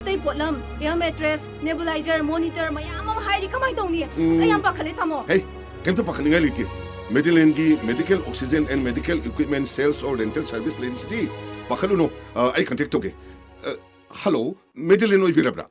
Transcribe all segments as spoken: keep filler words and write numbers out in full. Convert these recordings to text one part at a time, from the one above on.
ꯑꯇꯩ ꯄꯣꯠꯂꯝ, air mattress, nebulizer, monitor ꯃꯌꯥꯝ ꯑꯃ ꯍꯥꯏꯔꯤ, ꯀꯃꯥꯏꯅ ꯇꯧꯅꯤ? ꯑꯁ, ꯑꯩ ꯌꯥꯝ ꯄꯥꯈꯠꯂꯦ, ꯇꯥꯃꯣ꯫ ꯍꯦ, ꯀꯩꯝꯇ ꯄꯥꯈꯠꯅꯤꯡꯉꯥꯏ ꯂꯩꯇꯦ꯫ ꯃꯦꯗꯤꯂꯦꯟꯒꯤ medical oxygen and medical equipment sales or rental service ꯂꯩꯔꯤꯁꯤꯗꯤ꯫ ꯄꯥꯈꯠꯂꯨꯅꯨ, ꯑ, ꯑꯩ contact ꯇꯧꯒꯦ꯫ ꯑ, hello, ꯃꯦꯗꯤꯂꯦꯟ ꯑꯣꯏꯕꯤꯔꯕ꯭ꯔꯥ?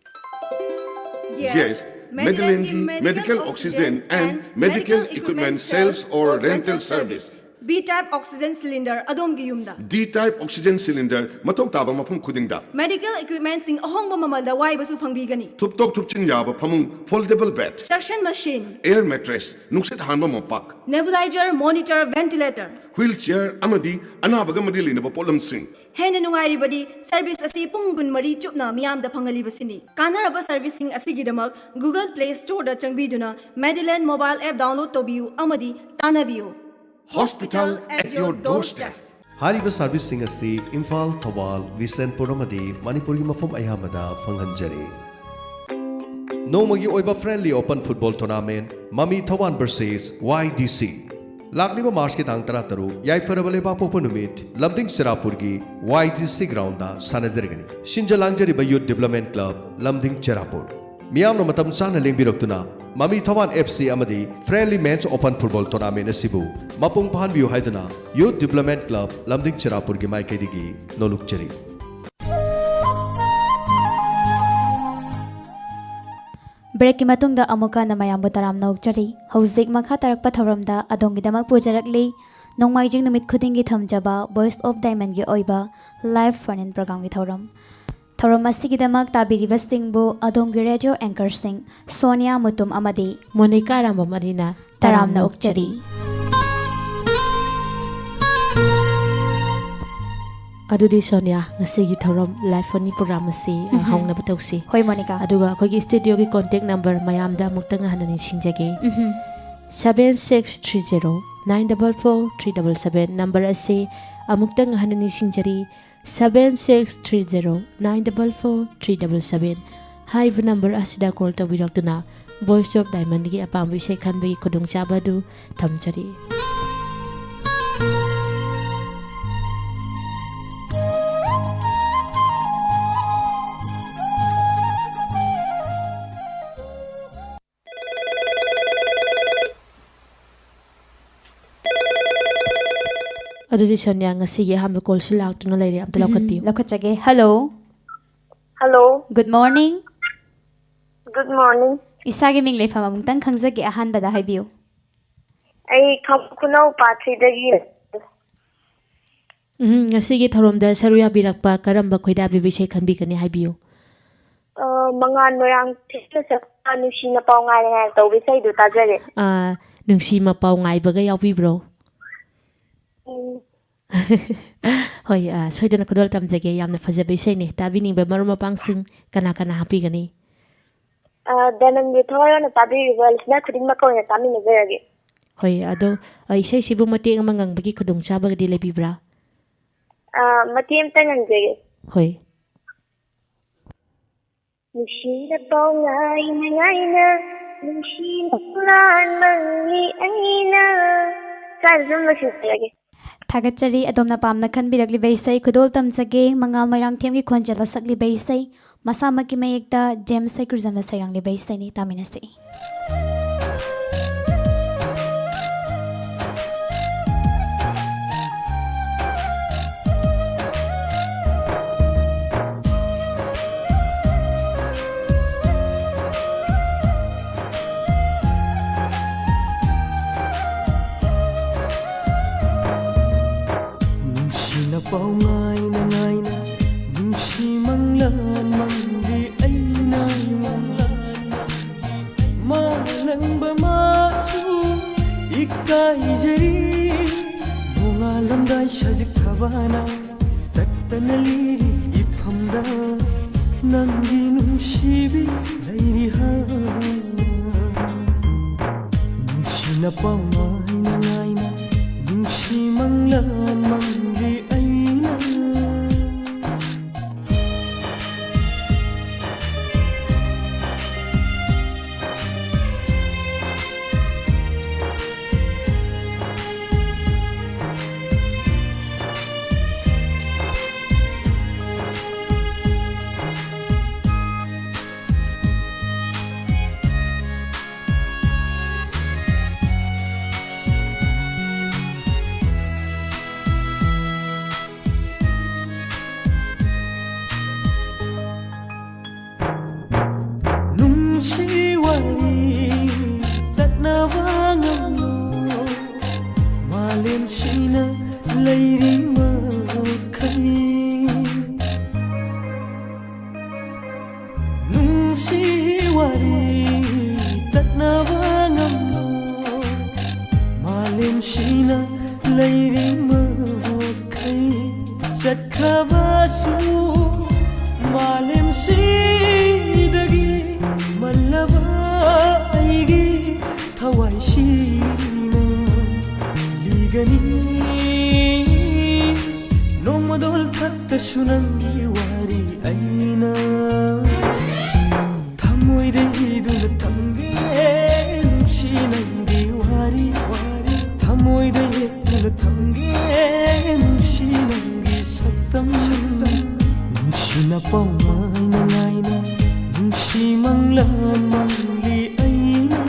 Yes, ꯃꯦꯗꯤꯂꯦꯟꯒꯤ medical oxygen and medical equipment sales or rental service. B type oxygen cylinder ꯑꯗꯣꯝꯒꯤ ꯌꯨꯝꯗ꯫ D type oxygen cylinder ꯃꯊꯧ ꯇꯥꯕ ꯃꯐꯝ ꯈꯨꯗꯤꯡꯗ꯫ Medical equipmentꯁꯤꯡ ꯑꯍꯣꯡꯕ ꯃꯃꯜꯗ ꯋꯥꯏꯕꯁꯨ ꯐꯪꯕꯤꯒꯅꯤ꯫ ꯊꯨꯞꯇꯣꯛ ꯊꯨꯞꯆꯤꯟ ꯌꯥꯕ ꯐꯃꯨꯡ, foldable bed, Suction machine, air mattress, ꯅꯨꯡꯁꯤꯠ ꯍꯥꯟꯕ ꯃꯣꯝꯄꯥꯛ, nebulizer, monitor, ventilator, wheelchair ꯑꯃꯗꯤ ꯑꯅꯥꯕꯒ ꯃꯔꯤ ꯂꯩꯅꯕ ꯄꯣꯠꯂꯝꯁꯤꯡ꯫ ꯍꯦꯟꯅ ꯅꯨꯡꯉꯥꯏꯔꯤꯕꯗꯤ service ꯑꯁꯤ ꯄꯨꯡ ꯀꯨꯟꯃꯔꯤ ꯆꯨꯞꯅ ꯃꯤꯌꯥꯝꯗ ꯐꯪꯍꯜꯂꯤꯕꯁꯤꯅꯤ꯫ ꯀꯥꯟꯅꯔꯕ serviceꯁꯤꯡ ꯑꯁꯤꯒꯤꯗꯃꯛ Google Play Storeꯗ ꯆꯪꯕꯤꯗꯨꯅ Medilane mobile app download ꯇꯧꯕꯤꯌꯨ ꯑꯃꯗꯤ ꯇꯥꯟꯅꯕꯤꯌꯨ꯫ Hospital at your doorstep. ꯍꯥꯏꯔꯤꯕ serviceꯁꯤꯡ ꯑꯁꯤ ꯏꯝꯐꯥꯜ, ꯊꯧꯕꯥꯜ, ꯕꯤꯁꯦꯟꯄꯨꯔ ꯑꯃꯗꯤ ꯃꯅꯤꯄꯨꯔꯒꯤ ꯃꯐꯝ ꯑꯌꯥꯝꯕꯗ ꯐꯪꯍꯟꯖꯔꯤ꯫ ꯅꯣꯡꯃꯒꯤ ꯑꯣꯏꯕ friendly open football tournament, ꯃꯃꯤ Thoubal versus Y D C꯫ ꯂꯥꯛꯂꯤꯕ ꯃꯥꯔꯆꯀꯤ ꯇꯥꯡ ꯇꯔꯥꯇꯔꯨꯛ, ꯌꯥꯏꯐꯔꯕ ꯂꯩꯕꯥꯛꯄꯣꯛꯄ ꯅꯨꯃꯤꯠ, ꯂꯝꯗꯤꯡ ꯆꯦꯔꯥꯄꯨꯔꯒꯤ Y D C groundꯗ ꯁꯥꯟꯅꯖꯔꯒꯅꯤ꯫ ꯁꯤꯟꯖ ꯂꯥꯡꯖꯔꯤꯕ Youth Development Club, ꯂꯝꯗꯤꯡ ꯆꯦꯔꯥꯄꯨꯔ꯫ ꯃꯤꯌꯥꯝꯅ ꯃꯇꯝ ꯆꯥꯅ ꯂꯦꯡꯕꯤꯔꯛꯇꯨꯅ ꯃꯃꯤ ꯊꯧꯕꯥꯜ F C ꯑꯃꯗꯤ friendly men's open football tournament ꯑꯁꯤꯕꯨ ꯃꯄꯨꯡ ꯐꯥꯍꯟꯕꯤꯌꯨ ꯍꯥꯏꯗꯨꯅ Youth Development Club, ꯂꯝꯗꯤꯡ ꯆꯦꯔꯥꯄꯨꯔꯒꯤ ꯃꯥꯏꯀꯩꯗꯒꯤ ꯅꯣꯂꯨꯛꯆꯔꯤ꯫ Breakꯀꯤ ꯃꯇꯨꯡꯗ ꯑꯃꯨꯛꯀ ꯍꯟꯅ ꯃꯌꯥꯝꯕꯨ ꯇꯔꯥꯝꯅ ꯑꯣꯛꯆꯔꯤ꯫ ꯍꯧꯖꯤꯛ ꯃꯈꯥ ꯇꯥꯔꯛꯄ ꯊꯧꯔꯝꯗ ꯑꯗꯣꯝꯒꯤꯗꯃꯛ ꯄꯨꯖꯔꯛꯂꯤ ꯅꯣꯡꯃꯥꯏꯖꯤꯡ ꯅꯨꯃꯤꯠ ꯈꯨꯗꯤꯡꯒꯤ ꯊꯝꯖꯕ Voice of Diamondꯒꯤ ꯑꯣꯏꯕ live phone in programꯒꯤ ꯊꯧꯔꯝ꯫ ꯊꯧꯔꯝ ꯑꯁꯤꯒꯤꯗꯃꯛ ꯇꯥꯕꯤꯔꯤꯕꯁꯤꯡꯕꯨ ꯑꯗꯣꯝꯒꯤ radio anchorꯁꯤꯡ ꯁꯣꯅꯤꯌꯥ ꯃꯨꯇꯨꯝ ꯑꯃꯗꯤ ꯃꯣꯅꯤꯀꯥ ꯔꯥꯝꯕꯝ ꯑꯅꯤꯅ ꯇꯔꯥꯝꯅ ꯑꯣꯛꯆꯔꯤ꯫ ꯑꯗꯨꯗꯤ ꯁꯣꯅꯤꯌꯥ, ꯉꯁꯤꯒꯤ ꯊꯧꯔꯝ live phone in program ꯑꯁꯤ, ꯑ, ꯎꯝꯍꯨꯝ꯫ ꯍꯧꯅꯕ ꯇꯧꯁꯤ꯫ ꯍꯣꯏ, ꯃꯣꯅꯤꯀꯥ꯫ ꯑꯗꯨꯒ ꯑꯩꯈꯣꯏꯒꯤ studioꯒꯤ contact number ꯃꯌꯥꯝꯗ ꯑꯃꯨꯛꯇꯪ ꯍꯟꯅ ꯅꯤꯡꯁꯤꯡꯖꯒꯦ꯫ ꯎꯝꯍꯨꯝ꯫ Seven six three zero nine double four three double seven number ꯑꯁꯤ ꯑꯃꯨꯛꯇꯪ ꯍꯟꯅ ꯅꯤꯡꯁꯤꯡꯖꯔꯤ, seven six three zero nine double four three double seven꯫ ꯍꯥꯏꯔꯤꯕ number ꯑꯁꯤꯗ call ꯇꯧꯕꯤꯔꯛꯇꯨꯅ Voice of Diamondꯒꯤ ꯑꯄꯥꯝꯕ ꯏꯁꯩ ꯈꯟꯕꯒꯤ ꯈꯨꯗꯣꯡꯆꯥꯕ ꯑꯗꯨ ꯊꯝꯖꯔꯤ꯫ ꯑꯗꯨꯗꯤ ꯁꯣꯅꯤꯌꯥ, ꯉꯁꯤꯒꯤ ꯑꯍꯥꯟꯕ ꯀꯣꯜꯁꯨ ꯂꯥꯛꯇꯨꯅ ꯂꯩꯔꯦ, ꯑꯝꯇ ꯎꯝ, ꯂꯧꯈꯠꯄꯤꯌꯨ꯫ ꯂꯧꯈꯠꯆꯒꯦ꯫ Hello. Hello. Good morning꯫ Good morning꯫ ꯏꯁꯥꯒꯤ ꯃꯤꯡ ꯂꯩꯐꯝ ꯑꯃꯨꯛꯇꯪ ꯈꯪꯖꯒꯦ, ꯑꯍꯥꯟꯕꯗ ꯍꯥꯏꯕꯤꯌꯨ꯫ ꯑꯩ ꯈꯝ-, ꯈꯨꯅꯧ ꯄꯥꯠꯁꯤꯗꯒꯤ꯫ ꯎꯝ, ꯉꯁꯤꯒꯤ ꯊꯧꯔꯝꯗ ꯁꯔꯨꯛ ꯌꯥꯕꯤꯔꯛꯄ ꯀꯔꯝꯕ ꯈꯣꯏꯗꯥꯕꯤꯕ ꯏꯁꯩ ꯈꯟꯕꯤꯒꯅꯤ, ꯍꯥꯏꯕꯤꯌꯨ꯫ ꯑ, ꯃꯉꯥꯜ ꯃꯣꯏꯔꯥꯡꯊꯦꯝꯅ ꯁꯛꯄ ꯅꯨꯡꯁꯤꯅ ꯄꯥꯎ ꯉꯥꯏꯔꯦ ꯍꯥꯏꯅ ꯇꯧꯕ ꯏꯁꯩꯗꯨ ꯇꯥꯖꯒꯦ꯫ ꯑ, ꯅꯨꯡꯁꯤ ꯃꯄꯥꯎ ꯉꯥꯏꯕꯒ ꯌꯥꯎꯕꯤꯕ꯭ꯔꯣ? ꯎꯝ꯫ ꯍꯣꯏ, ꯑ, ꯁꯣꯏꯗꯅ ꯈꯨꯗꯣꯜ ꯇꯝꯖꯒꯦ꯫ ꯌꯥꯝꯅ ꯐꯖꯕ ꯏꯁꯩꯅꯤ꯫ ꯇꯥꯕꯤꯅꯤꯡꯕ ꯃꯔꯨꯞ ꯃꯄꯥꯡꯁꯤꯡ ꯀꯅꯥ ꯀꯅꯥ ꯍꯥꯞꯄꯤꯒꯅꯤ? ꯑ, ꯗꯥꯏꯃꯟꯕꯨ ꯊꯋꯥꯏ ꯌꯥꯎꯅ ꯇꯥꯕꯤꯔꯤꯕ listener ꯈꯨꯗꯤꯡꯃꯛꯀ ꯑꯣꯏꯅ ꯇꯥꯃꯤꯟꯅꯖꯔꯒꯦ꯫ ꯍꯣꯏ, ꯑꯗꯣ, ꯑ, ꯏꯁꯩꯁꯤꯕꯨ ꯃꯇꯦꯛ ꯑꯃ ꯉꯪꯕꯒꯤ ꯈꯨꯗꯣꯡꯆꯥꯕꯒꯗꯤ ꯂꯩꯕꯤꯕ꯭ꯔꯥ? ꯑ, ꯃꯇꯦꯛ ꯑꯃꯇ ꯉꯪꯖꯒꯦ꯫ ꯍꯣꯏ꯫ ꯅꯨꯡꯁꯤꯅ ꯄꯥꯎ ꯉꯥꯏꯅ ꯉꯥꯏꯅ, ꯅꯨꯡꯁꯤ ꯃꯪꯂꯥꯟ ꯃꯪꯂꯤ ꯑꯩꯅ꯫ ꯁ꯭ꯋꯥꯏꯗ ꯁꯨꯝ ꯂꯣꯏꯁꯤꯟꯖꯔꯒꯦ꯫ ꯊꯥꯒꯠꯆꯔꯤ, ꯑꯗꯣꯝꯅ ꯄꯥꯝꯅ ꯈꯟꯕꯤꯔꯛꯂꯤꯕ ꯏꯁꯩ ꯈꯨꯗꯣꯜ ꯇꯝꯖꯒꯦ꯫ ꯃꯉꯥꯜ ꯃꯣꯏꯔꯥꯡꯊꯦꯝꯒꯤ ꯈꯣꯟꯖꯦꯜꯗ ꯁꯛꯂꯤꯕ ꯏꯁꯩ, ꯃꯁꯥꯃꯛꯀꯤ ꯃꯌꯦꯛꯇ ꯖꯦꯝꯁ ꯁꯩꯀ꯭ꯔꯨꯖꯝꯅ ꯁꯩꯔꯥꯡꯂꯤꯕ ꯏꯁꯩꯅꯤ꯫ ꯇꯥꯃꯤꯟꯅꯁꯤ꯫ ꯅꯨꯡꯁꯤꯅ ꯄꯥꯎ ꯉꯥꯏꯅ ꯉꯥꯏꯅ, ꯅꯨꯡꯁꯤ ꯃꯪꯂꯥꯟ ꯃꯪꯂꯤ ꯑꯩꯅ꯫ ꯃꯥꯂꯪꯕ ꯃꯥꯁꯨ ꯏꯀꯥꯏꯖꯔꯤ, ꯅꯣꯡꯉꯥꯜꯂꯝꯗꯥꯏ ꯁꯖꯤꯛ ꯊꯕꯥꯅ ꯇꯠꯇꯅ ꯂꯤꯔꯤ ꯏꯐꯝꯗ, ꯅꯪꯒꯤ ꯅꯨꯡꯁꯤꯕꯤ ꯂꯩꯔꯤ ꯍꯥꯏꯅ꯫ ꯅꯨꯡꯁꯤꯅ ꯄꯥꯎ ꯉꯥꯏꯅ ꯉꯥꯏꯅ, ꯅꯨꯡꯁꯤ ꯃꯪꯂꯥꯟ ꯃꯪꯂꯤ ꯑꯩꯅ꯫ ꯁꯤ ꯋꯥꯔꯤ ꯇꯠꯅꯕ ꯉꯝꯂꯣꯏ꯫ ꯃꯥꯂꯦꯝꯁꯤꯅ ꯂꯩꯔꯤ ꯃꯈꯩ ꯆꯠꯈ꯭ꯔꯕꯁꯨ, ꯃꯥꯂꯦꯝꯁꯤꯗꯒꯤ ꯃꯜꯂꯕ ꯑꯩꯒꯤ ꯊꯋꯥꯏꯁꯤꯅ ꯂꯤꯒꯅꯤ꯫ ꯅꯣꯡꯃꯗꯣꯜ ꯈꯛꯇꯁꯨ ꯅꯪꯒꯤ ꯋꯥꯔꯤ ꯑꯩꯅ ꯊꯃꯣꯏꯗ ꯏꯗꯨꯅ ꯊꯝꯒꯦ꯫ ꯅꯨꯡꯁꯤ ꯅꯪꯒꯤ ꯋꯥꯔꯤ, ꯋꯥꯔꯤ ꯊꯃꯣꯏꯗ ꯌꯦꯛꯇꯨꯅ ꯊꯝꯒꯦ꯫ ꯅꯨꯡꯁꯤ ꯅꯪꯒꯤ ꯁꯛꯇꯝ, ꯁꯛꯇꯝ ꯅꯨꯡꯁꯤꯅ ꯄꯥꯎꯃꯥꯏꯅ ꯉꯥꯏꯅ, ꯅꯨꯡꯁꯤ ꯃꯪꯂꯥꯟ ꯃꯪꯂꯤ ꯑꯩꯅ꯫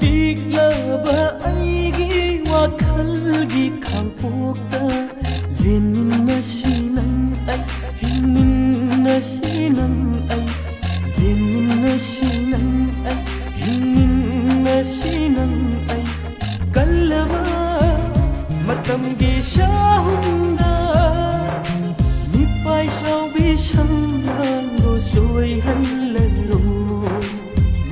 ꯄꯤꯛꯂꯕ ꯑꯩꯒꯤ ꯋꯥꯈꯜꯒꯤ ꯈꯥꯡꯄꯣꯛꯇ ꯂꯦꯟꯃꯤꯟꯅꯁꯤ ꯅꯪ ꯑꯩ, ꯍꯤꯡꯃꯤꯟꯅꯁꯤ ꯅꯪ ꯑꯩ, ꯂꯦꯟꯃꯤꯟꯅꯁꯤ ꯅꯪ ꯑꯩ, ꯍꯤꯡꯃꯤꯟꯅꯁꯤ ꯅꯪ ꯑꯩ꯫ ꯀꯜꯂꯕ ꯃꯇꯝꯒꯤ ꯁꯥꯍꯨꯝꯗ ꯃꯤꯄꯥꯏ ꯆꯥꯎꯕꯤ ꯁꯝꯂꯥꯡꯗꯣ ꯁꯣꯏꯍꯜꯂꯔꯣꯏ꯫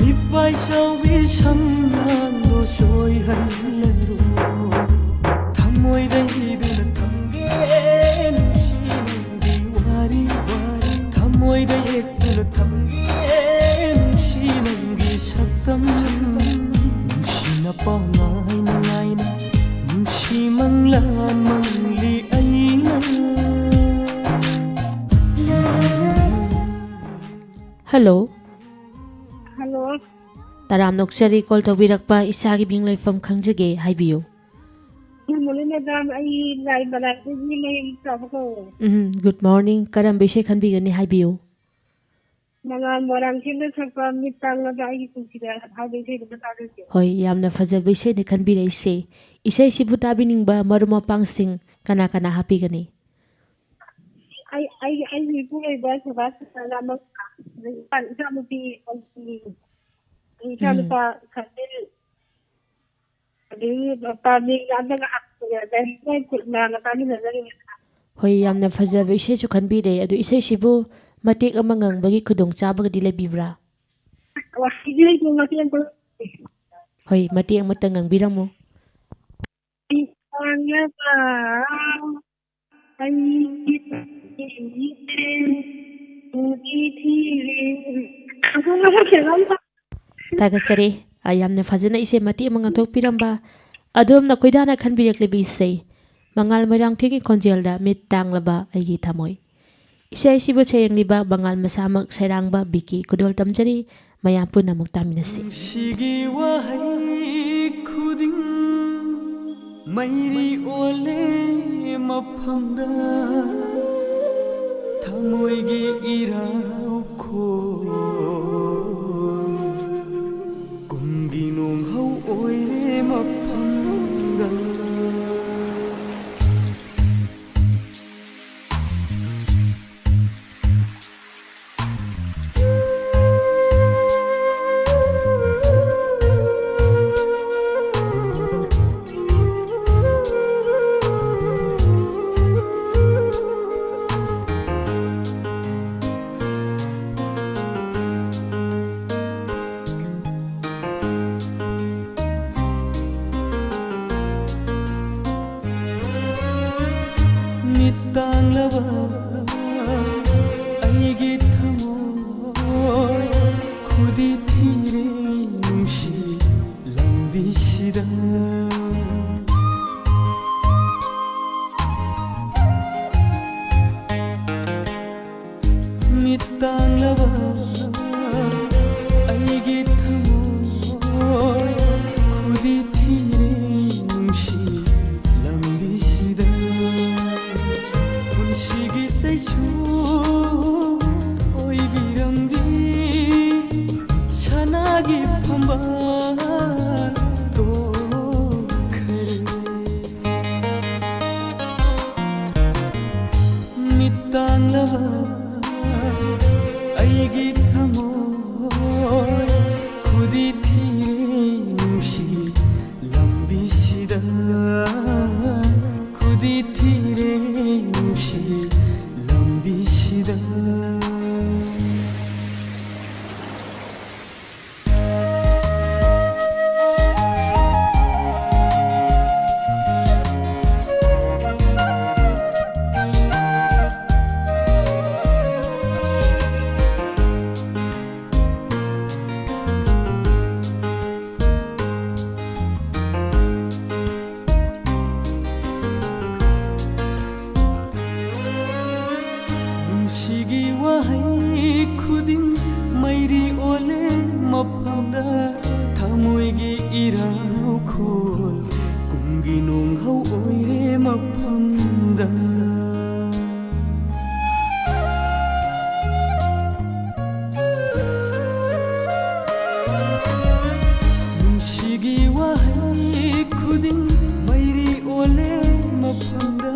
ꯃꯤꯄꯥꯏ ꯆꯥꯎꯕꯤ ꯁꯝꯂꯥꯡꯗꯣ ꯁꯣꯏꯍꯜꯂꯔꯣꯏ꯫ ꯊꯃꯣꯏꯗ ꯏꯗꯨꯅ ꯊꯝꯒꯦ ꯅꯨꯡꯁꯤ ꯅꯪꯒꯤ ꯋꯥꯔꯤ, ꯋꯥꯔꯤ ꯊꯃꯣꯏꯗ ꯌꯦꯛꯇꯨꯅ ꯊꯝꯒꯦ ꯅꯨꯡꯁꯤ ꯅꯪꯒꯤ ꯁꯛꯇꯝ, ꯁꯛꯇꯝ ꯅꯨꯡꯁꯤꯅ ꯄꯥꯎ ꯉꯥꯏꯅ ꯉꯥꯏꯅ, ꯅꯨꯡꯁꯤ ꯃꯪꯂꯥꯟ ꯃꯪꯂꯤ ꯑꯩꯅ꯫ ꯍꯜꯂꯣ꯫ ꯍꯜꯂꯣ꯫ ꯇꯔꯥꯝꯅ ꯑꯣꯛꯆꯔꯤ ꯀꯣꯜ ꯇꯧꯕꯤꯔꯛꯄ꯫ ꯏꯁꯥꯒꯤ ꯃꯤꯡ ꯂꯩꯐꯝ ꯈꯪꯖꯒꯦ, ꯍꯥꯏꯕꯤꯌꯨ꯫ Good morning, madam. ꯑꯩ ꯂꯥꯏꯃꯂꯥꯏꯗꯒꯤ ꯃꯌꯨꯝ ꯆꯥꯕ ꯀꯧꯋꯦ꯫ ꯎꯝ, good morning. ꯀꯔꯝꯕ ꯏꯁꯩ ꯈꯟꯕꯤꯒꯅꯤ, ꯍꯥꯏꯕꯤꯌꯨ꯫ ꯃꯉꯥꯜ ꯃꯣꯏꯔꯥꯡꯊꯦꯝꯅ ꯁꯛꯄ ꯃꯤꯠ ꯇꯥꯡꯂꯕ ꯑꯩꯒꯤ ꯄꯨꯟꯁꯤꯗ ꯍꯥꯏꯕ ꯏꯁꯩꯗꯨ ꯑꯃ ꯇꯥꯖꯒꯦ꯫ ꯍꯣꯏ, ꯌꯥꯝꯅ ꯐꯖꯕ ꯏꯁꯩꯅꯤ ꯈꯟꯕꯤꯔꯛꯏꯁꯦ꯫ ꯏꯁꯩꯁꯤꯕꯨ ꯇꯥꯕꯤꯅꯤꯡꯕ ꯃꯔꯨꯞ ꯃꯄꯥꯡꯁꯤꯡ ꯀꯅꯥ ꯀꯅꯥ ꯍꯥꯞꯄꯤꯒꯅꯤ? ꯑꯩ, ꯑꯩ, ꯑꯩꯒꯤ ꯏꯄꯨꯔꯣꯏꯕ ꯁꯨꯕꯥꯁ ꯆꯟꯗ꯭ꯔ ꯑꯃꯒ, ꯑꯗꯒꯤ ꯏꯆꯥꯅꯨꯄꯤ ꯑꯅꯤ, ꯏꯆꯥꯅꯨꯄꯥ ꯎꯝ꯫ ꯈꯥꯖꯤꯟ, ꯑꯗꯒꯤ ꯄꯥꯕ꯭ꯂꯤꯛ ꯑꯃꯒ ꯍꯥꯞꯄꯒ ꯂꯩꯔꯤꯕ ꯈꯨꯠ ꯅꯥꯝꯃ ꯇꯥꯃꯤꯟꯅꯖꯔꯤꯕ꯫ ꯍꯣꯏ, ꯌꯥꯝꯅ ꯐꯖꯕ ꯏꯁꯩꯁꯨ ꯈꯟꯕꯤꯔꯦ꯫ ꯑꯗꯨ ꯏꯁꯩꯁꯤꯕꯨ ꯃꯇꯦꯛ ꯑꯃ ꯉꯪꯕꯒꯤ ꯈꯨꯗꯣꯡꯆꯥꯕꯒꯗꯤ ꯂꯩꯕꯤꯕ꯭ꯔꯥ? ꯋꯥꯍꯩꯗꯤ ꯂꯩꯇꯦ, ꯃꯇꯦꯛ ꯑꯃ꯫ ꯍꯣꯏ, ꯃꯇꯦꯛ ꯑꯃꯇ ꯉꯪꯕꯤꯔꯝꯃꯨ꯫ ꯏꯁꯥꯅ ꯑꯩꯒꯤ ꯊꯤꯔꯦ꯫ ꯊꯥꯒꯠꯆꯔꯤ꯫ ꯑ, ꯌꯥꯝꯅ ꯐꯖꯅ ꯏꯁꯩ ꯃꯇꯦꯛ ꯑꯃ ꯉꯥꯡꯊꯣꯛꯄꯤꯔꯝꯕ꯫ ꯑꯗꯣꯝꯅ ꯈꯣꯏꯗꯥꯅ ꯈꯟꯕꯤꯔꯛꯂꯤꯕ ꯏꯁꯩ, ꯃꯉꯥꯜ ꯃꯣꯏꯔꯥꯡꯊꯦꯝꯒꯤ ꯈꯣꯟꯖꯦꯜꯗ ꯃꯤꯠ ꯇꯥꯡꯂꯕ ꯑꯩꯒꯤ ꯊꯃꯣꯏ꯫ ꯏꯁꯩ ꯑꯁꯤꯕꯨ ꯁꯩꯔꯦꯡꯂꯤꯕ ꯃꯉꯥꯜ ꯃꯁꯥꯃꯛ ꯁꯩꯔꯥꯡꯕ ꯕꯤꯀꯤ ꯈꯨꯗꯣꯜ ꯇꯝꯖꯔꯤ꯫ ꯃꯌꯥꯝ ꯄꯨꯝꯅꯃꯛ ꯇꯥꯃꯤꯟꯅꯁꯤ꯫ ꯅꯨꯡꯁꯤꯒꯤ ꯋꯥꯍꯩ ꯈꯨꯗꯤꯡ ꯃꯩꯔꯤ ꯑꯣꯜꯂꯦ ꯃꯐꯝꯗ, ꯊꯃꯣꯏꯒꯤ ꯏꯔꯥꯎꯈꯣꯜ ꯀꯨꯝꯒꯤ ꯅꯣꯡꯍꯧ ꯑꯣꯏꯔꯦ ꯃꯐꯝꯗ꯫ ꯃꯤꯠ ꯇꯥꯡꯂꯕ ꯑꯩꯒꯤ ꯊꯃꯣꯏ ꯈꯨꯗꯤ ꯊꯤꯔꯦ ꯅꯨꯡꯁꯤ ꯂꯝꯕꯤꯁꯤꯗ꯫ ꯃꯤꯠ ꯇꯥꯡꯂꯕ ꯑꯩꯒꯤ ꯊꯃꯣꯏ ꯈꯨꯗꯤ ꯊꯤꯔꯦ ꯅꯨꯡꯁꯤ ꯑꯩꯒꯤ ꯊꯃꯣꯏ ꯈꯨꯗꯤ ꯊꯤꯔꯦ ꯅꯨꯡꯁꯤ ꯂꯝꯕꯤꯁꯤꯗ, ꯈꯨꯗꯤ ꯊꯤꯔꯦ ꯅꯨꯡꯁꯤ ꯂꯝꯕꯤꯁꯤꯗ꯫ ꯅꯨꯡꯁꯤꯒꯤ ꯋꯥꯍꯩ ꯈꯨꯗꯤꯡ ꯃꯩꯔꯤ ꯑꯣꯜꯂꯦ ꯃꯐꯝꯗ, ꯊꯃꯣꯏꯒꯤ ꯏꯔꯥꯎꯈꯣꯜ ꯀꯨꯝꯒꯤ ꯅꯣꯡꯍꯧ ꯑꯣꯏꯔꯦ ꯃꯐꯝꯗ꯫ ꯅꯨꯡꯁꯤꯒꯤ ꯋꯥꯍꯩ ꯈꯨꯗꯤꯡ ꯃꯩꯔꯤ ꯑꯣꯜꯂꯦ ꯃꯐꯝꯗ,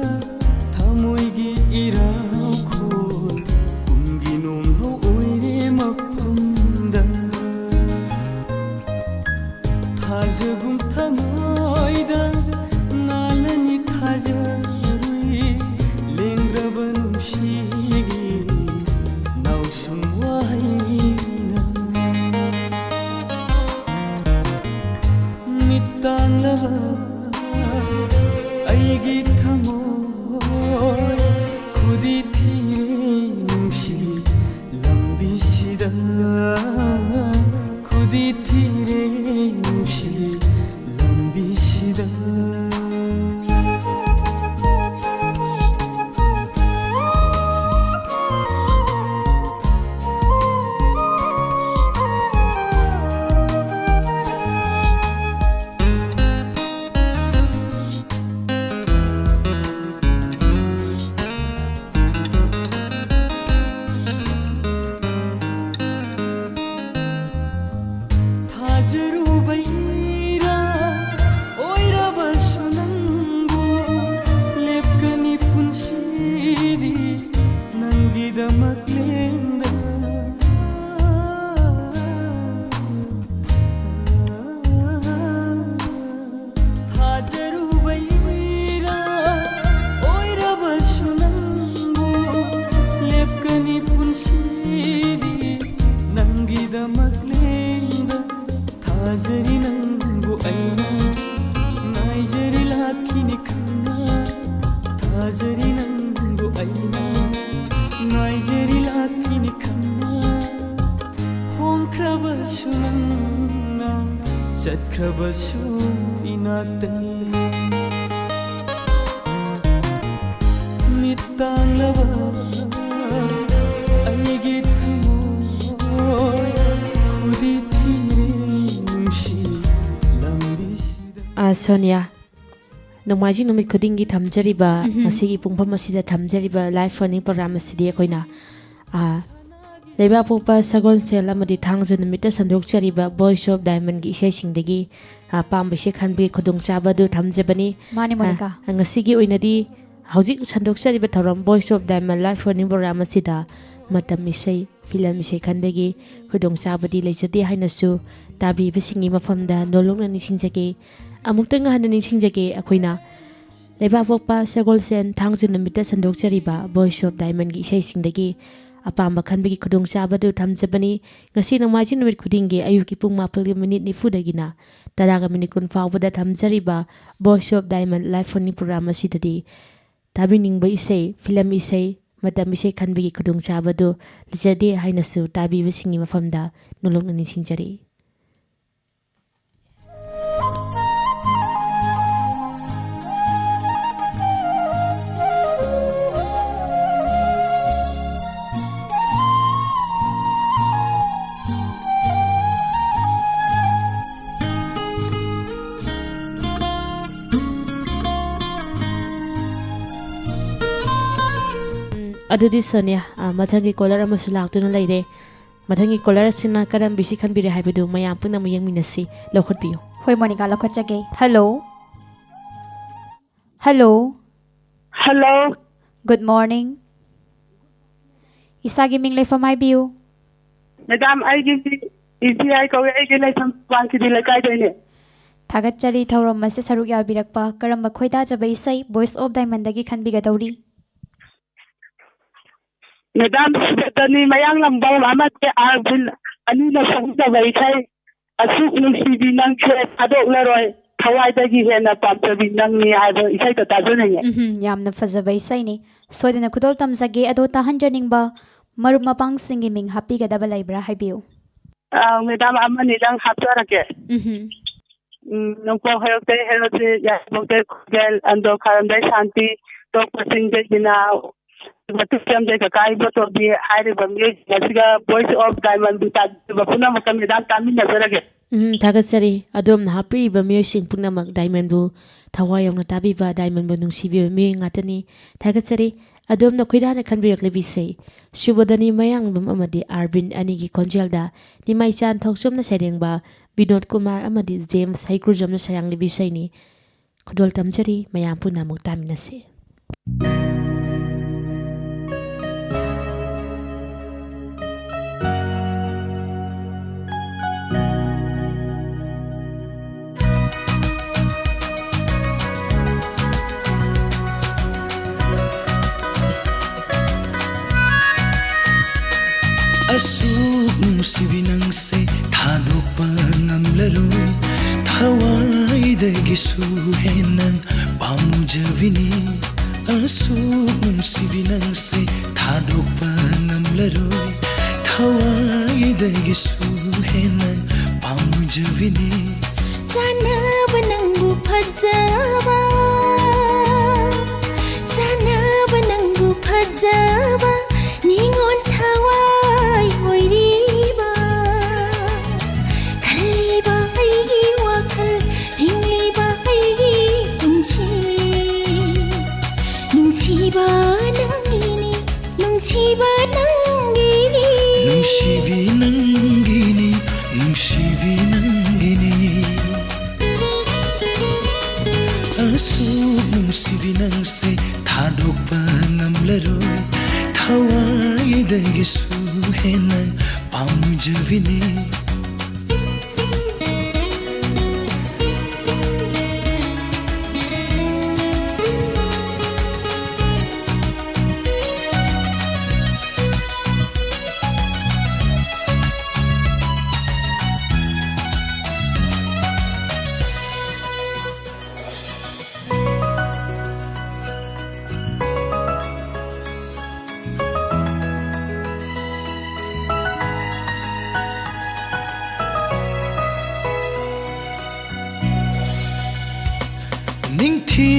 ꯊꯃꯣꯏꯒꯤ ꯏꯔꯥꯎꯈꯣꯜ ꯀꯨꯝꯒꯤ ꯅꯣꯡꯍꯧ ꯑꯣꯏꯔꯦ ꯃꯐꯝꯗ꯫ ꯊꯥꯖꯒꯨꯝ ꯊꯃꯣꯏꯗ ꯉꯥꯜꯂꯅꯤ ꯊꯥꯖꯔꯨꯏ, ꯉꯥꯏꯖꯔꯤ ꯅꯪꯕꯨ ꯑꯩꯅ, ꯉꯥꯏꯖꯔꯤ ꯂꯥꯛꯈꯤꯅꯤ ꯈꯪꯅ, ꯍꯣꯡꯈ꯭ꯔꯕꯁꯨ ꯅꯪꯅ, ꯆꯠꯈ꯭ꯔꯕꯁꯨ ꯏꯅꯥꯛꯇꯩ꯫ ꯃꯤꯠ ꯇꯥꯡꯂꯕ ꯑꯩꯒꯤ ꯊꯃꯣꯏ, ꯈꯨꯗꯤ ꯊꯤꯔꯦ ꯅꯨꯡꯁꯤ ꯂꯝꯕꯤꯁꯤꯗ꯫ ꯑ, ꯁꯣꯅꯤꯌꯥ, ꯅꯣꯡꯃꯥꯏꯖꯤꯡ ꯅꯨꯃꯤꯠ ꯈꯨꯗꯤꯡꯒꯤ ꯊꯝꯖꯔꯤꯕ ꯎꯝꯍꯨꯝ꯫ ꯉꯁꯤꯒꯤ ꯄꯨꯡꯐꯝ ꯑꯁꯤꯗ ꯊꯝꯖꯔꯤꯕ live phone-in program ꯑꯁꯤꯗꯤ ꯑꯩꯈꯣꯏꯅ, ꯑ, ꯂꯩꯕꯥꯛꯄꯣꯛꯄ ꯁꯒꯣꯜꯁꯦꯜ ꯑꯃꯗꯤ ꯊꯥꯡꯖ ꯅꯨꯃꯤꯠꯇ ꯁꯟꯗꯣꯛꯆꯔꯤꯕ Voice of Diamond-ꯒꯤ ꯏꯁꯩꯁꯤꯡꯗꯒꯤ, ꯑ, ꯑꯄꯥꯝꯕ ꯏꯁꯩ ꯈꯟꯕꯒꯤ ꯈꯨꯗꯣꯡꯆꯥꯕ ꯑꯗꯨ ꯊꯝꯖꯕꯅꯤ꯫ ꯃꯥꯅꯤ, ꯑ, ꯃꯣꯅꯤꯀꯥ꯫ ꯉꯁꯤꯒꯤ ꯑꯣꯏꯅꯗꯤ ꯍꯧꯖꯤꯛ ꯁꯟꯗꯣꯛꯆꯔꯤꯕ ꯊꯧꯔꯝ Voice of Diamond live phone-in program ꯑꯁꯤꯗ ꯃꯇꯝ ꯏꯁꯩ, ꯐꯤꯂꯝ ꯏꯁꯩ ꯈꯟꯕꯒꯤ ꯈꯨꯗꯣꯡꯆꯥꯕꯗꯤ ꯂꯩꯖꯗꯦ ꯍꯥꯏꯅꯁꯨ ꯇꯥꯕꯤꯕꯁꯤꯡꯒꯤ ꯃꯐꯝꯗ ꯅꯣꯜꯂꯨꯛꯅ ꯅꯤꯡꯁꯤꯡꯖꯒꯦ꯫ ꯑꯃꯨꯛꯇꯪ ꯍꯟꯅ ꯅꯤꯡꯁꯤꯡꯖꯒꯦ, ꯑꯩꯈꯣꯏꯅ ꯂꯩꯕꯥꯛꯄꯣꯛꯄ ꯁꯒꯣꯜꯁꯦꯟ ꯊꯥꯡꯖ ꯅꯨꯃꯤꯠꯇ ꯁꯟꯗꯣꯛꯆꯔꯤꯕ Voice of Diamond-ꯒꯤ ꯏꯁꯩꯁꯤꯡꯗꯒꯤ ꯑꯄꯥꯝꯕ ꯈꯟꯕꯒꯤ ꯈꯨꯗꯣꯡꯆꯥꯕ ꯑꯗꯨ ꯊꯝꯖꯕꯅꯤ꯫ ꯉꯁꯤ ꯅꯣꯡꯃꯥꯏꯖꯤꯡ ꯅꯨꯃꯤꯠ ꯈꯨꯗꯤꯡꯒꯤ ꯑꯌꯨꯛꯀꯤ ꯄꯨꯡ ꯃꯥꯄꯜꯒꯤ ꯃꯤꯅꯤꯠ ꯅꯤꯐꯨꯗꯒꯤꯅ ꯇꯔꯥꯒ ꯃꯤꯅꯤꯠ ꯀꯨꯟ ꯐꯥꯎꯕꯗ ꯊꯝꯖꯔꯤꯕ Voice of Diamond live phone-in program ꯑꯁꯤꯗꯗꯤ ꯇꯥꯕꯤꯅꯤꯡꯕ ꯏꯁꯩ, ꯐꯤꯂꯝ ꯏꯁꯩ, ꯃꯇꯝ ꯏꯁꯩ ꯈꯟꯕꯒꯤ ꯈꯨꯗꯣꯡꯆꯥꯕꯗꯨ ꯂꯩꯖꯗꯦ ꯍꯥꯏꯅꯁꯨ ꯇꯥꯕꯤꯕꯁꯤꯡꯒꯤ ꯃꯐꯝꯗ ꯅꯣꯜꯂꯨꯛꯅ ꯅꯤꯡꯁꯤꯡꯖꯔꯤ꯫ ꯎꯝ, ꯑꯗꯨꯗꯤ ꯁꯣꯅꯤꯌꯥ, ꯑ, ꯃꯊꯪꯒꯤ caller ꯑꯃꯁꯨ ꯂꯥꯛꯇꯨꯅ ꯂꯩꯔꯦ꯫ ꯃꯊꯪꯒꯤ caller ꯑꯁꯤꯅ ꯀꯔꯝꯕ ꯏꯁꯩ ꯈꯟꯕꯤꯔꯦ ꯍꯥꯏꯕꯗꯨ ꯃꯌꯥꯝ ꯄꯨꯟꯅ ꯑꯃꯨꯛ ꯌꯦꯡꯃꯤꯟꯅꯁꯤ꯫ ꯂꯧꯈꯠꯄꯤꯌꯨ꯫ ꯍꯣꯏ, Monica, ꯂꯧꯈꯠꯆꯒꯦ꯫ Hello? Hello? Hello? Good morning. ꯏꯁꯥꯒꯤ ꯃꯤꯡ ꯂꯩꯐꯝ ꯍꯥꯏꯕꯤꯌꯨ꯫ Madam, ꯑꯩꯒꯤ ꯃꯤꯡ ꯏꯖꯤꯌꯥꯏ ꯀꯧꯏ꯫ ꯑꯩꯒꯤ ꯂꯩꯐꯝ ꯋꯥꯡꯈꯩꯗꯤ ꯂꯩꯀꯥꯏꯗꯩꯅꯦ꯫ ꯊꯥꯒꯠꯆꯔꯤ ꯊꯧꯔꯝ ꯑꯁꯤꯗ ꯁꯔꯨꯛ ꯌꯥꯕꯤꯔꯛꯄ꯫ ꯀꯔꯝꯕ ꯈꯣꯏꯗꯥꯖꯕ ꯏꯁꯩ Voice of Diamond-ꯗꯒꯤ ꯈꯟꯕꯤꯒꯗꯧꯔꯤ? Madam, ꯁꯤꯕꯇꯅꯤ ꯃꯌꯥꯡꯂꯝꯕꯝ ꯑꯃꯗꯤ ꯑꯥꯔꯕꯤꯟ ꯑꯅꯤꯅ ꯐꯣꯡꯖꯕ ꯏꯁꯩ ꯑꯁꯨꯛ ꯅꯨꯡꯁꯤꯕꯤ ꯅꯪꯁꯦ ꯊꯥꯗꯣꯛꯂꯔꯣꯏ꯫ ꯊꯋꯥꯏꯗꯒꯤ ꯍꯦꯟꯅ ꯄꯥꯝꯖꯕꯤ ꯅꯪꯅꯤ ꯍꯥꯏꯕ ꯏꯁꯩꯗꯣ ꯇꯥꯖꯅꯤꯡꯉꯦ꯫ ꯎꯝꯍꯨꯝ, ꯌꯥꯝꯅ ꯐꯖꯕ ꯏꯁꯩꯅꯤ꯫ ꯁꯣꯏꯗꯅ ꯈꯨꯗꯣꯜ ꯇꯝꯖꯒꯦ꯫ ꯑꯗꯣ ꯇꯥꯍꯟꯖꯅꯤꯡꯕ ꯃꯔꯨꯞ ꯃꯄꯥꯡꯁꯤꯡꯒꯤ ꯃꯤꯡ ꯍꯥꯞꯄꯤꯒꯗꯕ ꯂꯩꯕ꯭ꯔꯥ? ꯍꯥꯏꯕꯤꯌꯨ꯫ ꯑꯥ, ꯃꯦꯗꯥꯝ, ꯑꯃꯅꯤꯗꯪ ꯍꯥꯞꯆꯔꯛꯀꯦ꯫ ꯎꯝꯍꯨꯝ꯫ ꯎꯝ, ꯅꯣꯡꯄꯣꯛ ꯍꯩꯔꯣꯛꯇꯩ ꯍꯦꯔꯣꯖꯤꯠ, ꯌꯥꯏꯔꯤꯄꯣꯛꯇꯩ ꯈꯨꯔꯒꯦꯜ, ꯑꯟꯗ꯭ꯔꯣ ꯈꯥꯔꯝꯗꯩ ꯁꯥꯟꯇꯤ, ꯇꯣꯛꯄ ꯆꯤꯡꯗꯩ ꯕꯤꯅꯥ, ꯃꯇꯤꯛ ꯆꯝꯗꯩ ꯀꯀꯥ ꯏꯕꯣꯇꯣꯝꯕꯤ ꯍꯥꯏꯔꯤꯕ ꯃꯤꯑꯣꯏꯁꯤꯡ ꯑꯁꯤꯒ Voice of Diamond ꯕꯨ ꯇꯥꯕꯤꯕ ꯄꯨꯝꯅꯃꯛꯀ ꯃꯦꯗꯥꯝ ꯇꯥꯃꯤꯟꯅꯖꯔꯒꯦ꯫ ꯎꯝ, ꯊꯥꯒꯠꯆꯔꯤ꯫ ꯑꯗꯣꯝꯅ ꯍꯥꯞꯄꯤꯔꯤꯕ ꯃꯤꯑꯣꯏꯁꯤꯡ ꯄꯨꯝꯅꯃꯛ Diamond ꯕꯨ ꯊꯋꯥꯏ ꯌꯥꯎꯅ ꯇꯥꯕꯤꯕ, Diamond ꯕꯨ ꯅꯨꯡꯁꯤꯕꯤꯕ ꯃꯤꯑꯣꯏ ꯉꯥꯛꯇꯅꯤ꯫ ꯊꯥꯒꯠꯆꯔꯤ꯫ ꯑꯗꯣꯝꯅ ꯈꯣꯏꯗꯥꯅ ꯈꯟꯕꯤꯔꯛꯂꯤꯕꯁꯦ ꯁꯨꯕꯣꯙꯅꯤ ꯃꯌꯥꯡꯂꯝꯕꯝ ꯑꯃꯗꯤ ꯑꯥꯔꯕꯤꯟ ꯑꯅꯤꯒꯤ ꯈꯣꯟꯖꯦꯜꯗ ꯅꯤꯃꯥꯏꯆꯥꯟ ꯊꯣꯛꯆꯣꯝꯅ ꯁꯩꯔꯦꯡꯕ ꯕꯤꯅꯣꯗ ꯀꯨꯃꯥꯔ ꯑꯃꯗꯤ ꯖꯦꯝꯁ ꯍꯩꯀ꯭ꯔꯨꯖꯝꯅ ꯁꯩꯔꯥꯡꯂꯤꯕ ꯏꯁꯩꯅꯤ꯫ ꯈꯨꯗꯣꯜ ꯇꯝꯖꯔꯤ, ꯃꯌꯥꯝ ꯄꯨꯟꯅ ꯑꯃꯨꯛ ꯇꯥꯃꯤꯟꯅꯁꯤ꯫ ꯑꯁꯨꯛ ꯅꯨꯡꯁꯤꯕꯤ ꯅꯪꯁꯦ ꯊꯥꯗꯣꯛꯄ ꯉꯝꯂꯔꯣꯏ, ꯊꯋꯥꯏꯗꯒꯤꯁꯨ ꯍꯦꯟꯅ ꯄꯥꯝꯖꯕꯤꯅꯤ꯫ ꯑꯁꯨꯛ ꯅꯨꯡꯁꯤꯕꯤ ꯅꯪꯁꯦ ꯊꯥꯗꯣꯛꯄ ꯉꯝꯂꯔꯣꯏ, ꯊꯋꯥꯏꯗꯒꯤꯁꯨ ꯍꯦꯟꯅ ꯄꯥꯝꯖꯕꯤꯅꯤ꯫ ꯆꯥꯟꯅꯕ ꯅꯪꯕꯨ ꯐꯖꯕ, ꯆꯥꯟꯅꯕ ꯅꯪꯕꯨ ꯐꯖꯕ, ꯅꯤꯉꯣꯜ ꯊꯋꯥꯏ ꯑꯣꯏꯔꯤꯕ, ꯈꯜꯂꯤꯕ ꯑꯩꯒꯤ ꯋꯥꯈꯜ, ꯍꯤꯡꯂꯤꯕ ꯑꯩꯒꯤ ꯄꯨꯟꯁꯤ, ꯅꯨꯡꯁꯤꯕ ꯅꯪꯒꯤꯅꯤ, ꯅꯨꯡꯁꯤꯕ ꯅꯪꯒꯤꯅꯤ꯫ ꯅꯨꯡꯁꯤꯕꯤ ꯅꯪꯒꯤꯅꯤ, ꯅꯨꯡꯁꯤꯕꯤ ꯅꯪꯒꯤꯅꯤ꯫ ꯑꯁꯨꯛ ꯅꯨꯡꯁꯤꯕꯤ ꯅꯪꯁꯦ ꯊꯥꯗꯣꯛꯄ ꯉꯝꯂꯔꯣꯏ, ꯊꯋꯥꯏꯗꯒꯤꯁꯨ ꯍꯦꯟꯅ ꯄꯥꯝꯖꯕꯤꯅꯤ꯫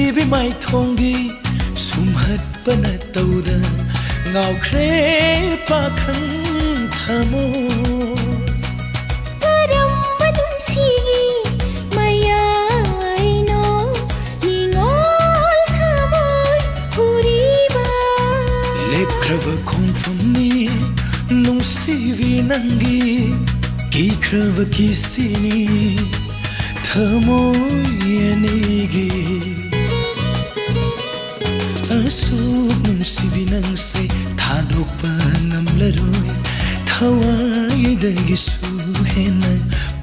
ꯏꯕꯤ ꯃꯥꯏꯊꯣꯡꯒꯤ ꯁꯨꯝꯍꯠꯄꯅ ꯇꯧꯗ ꯉꯥꯎꯈ꯭ꯔꯦ ꯄꯥꯈꯪ ꯊꯃꯣꯏ꯫ ꯀꯔꯝꯕ ꯅꯨꯡꯁꯤꯒꯤ ꯃꯌꯥꯏꯅꯣ ꯅꯤꯉꯣꯜ ꯊꯃꯣꯏ ꯍꯨꯔꯤꯕ? ꯂꯦꯞꯈ꯭ꯔꯕ ꯈꯣꯡꯐꯝꯅꯤ ꯅꯨꯡꯁꯤꯕꯤ ꯅꯪꯒꯤ, ꯀꯤꯈ꯭ꯔꯕ ꯀꯤꯁꯤꯅꯤ ꯊꯃꯣꯏ ꯑꯅꯤꯒꯤ꯫ ꯑꯁꯨꯛ ꯅꯨꯡꯁꯤꯕꯤ ꯅꯪꯁꯦ ꯊꯥꯗꯣꯛꯄ ꯉꯝꯂꯔꯣꯏ, ꯊꯋꯥꯏꯗꯒꯤꯁꯨ ꯍꯦꯟꯅ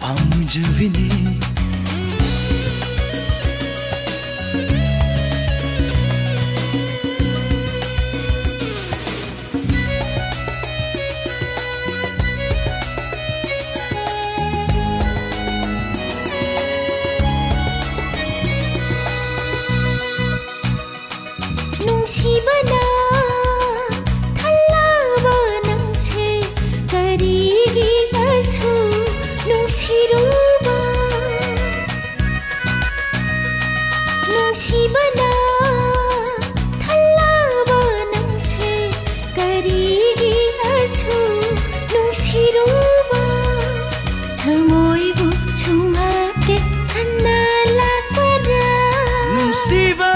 ꯄꯥꯝꯖꯕꯤꯅꯤ꯫ ꯅꯨꯡꯁꯤꯕꯅ ꯊꯜꯂꯕ ꯅꯪꯁꯦ ꯀꯔꯤꯒꯤ ꯑꯁꯨꯛ ꯅꯨꯡꯁꯤꯔꯨꯕ? ꯅꯨꯡꯁꯤꯕꯅ ꯊꯜꯂꯕ ꯅꯪꯁꯦ ꯀꯔꯤꯒꯤ ꯑꯁꯨꯛ ꯅꯨꯡꯁꯤꯔꯨꯕ? ꯊꯃꯣꯏꯕꯨ ꯁꯨꯝꯍꯠꯀꯦ ꯈꯟꯅ ꯂꯥꯛꯄꯗ꯫ ꯅꯨꯡꯁꯤꯕ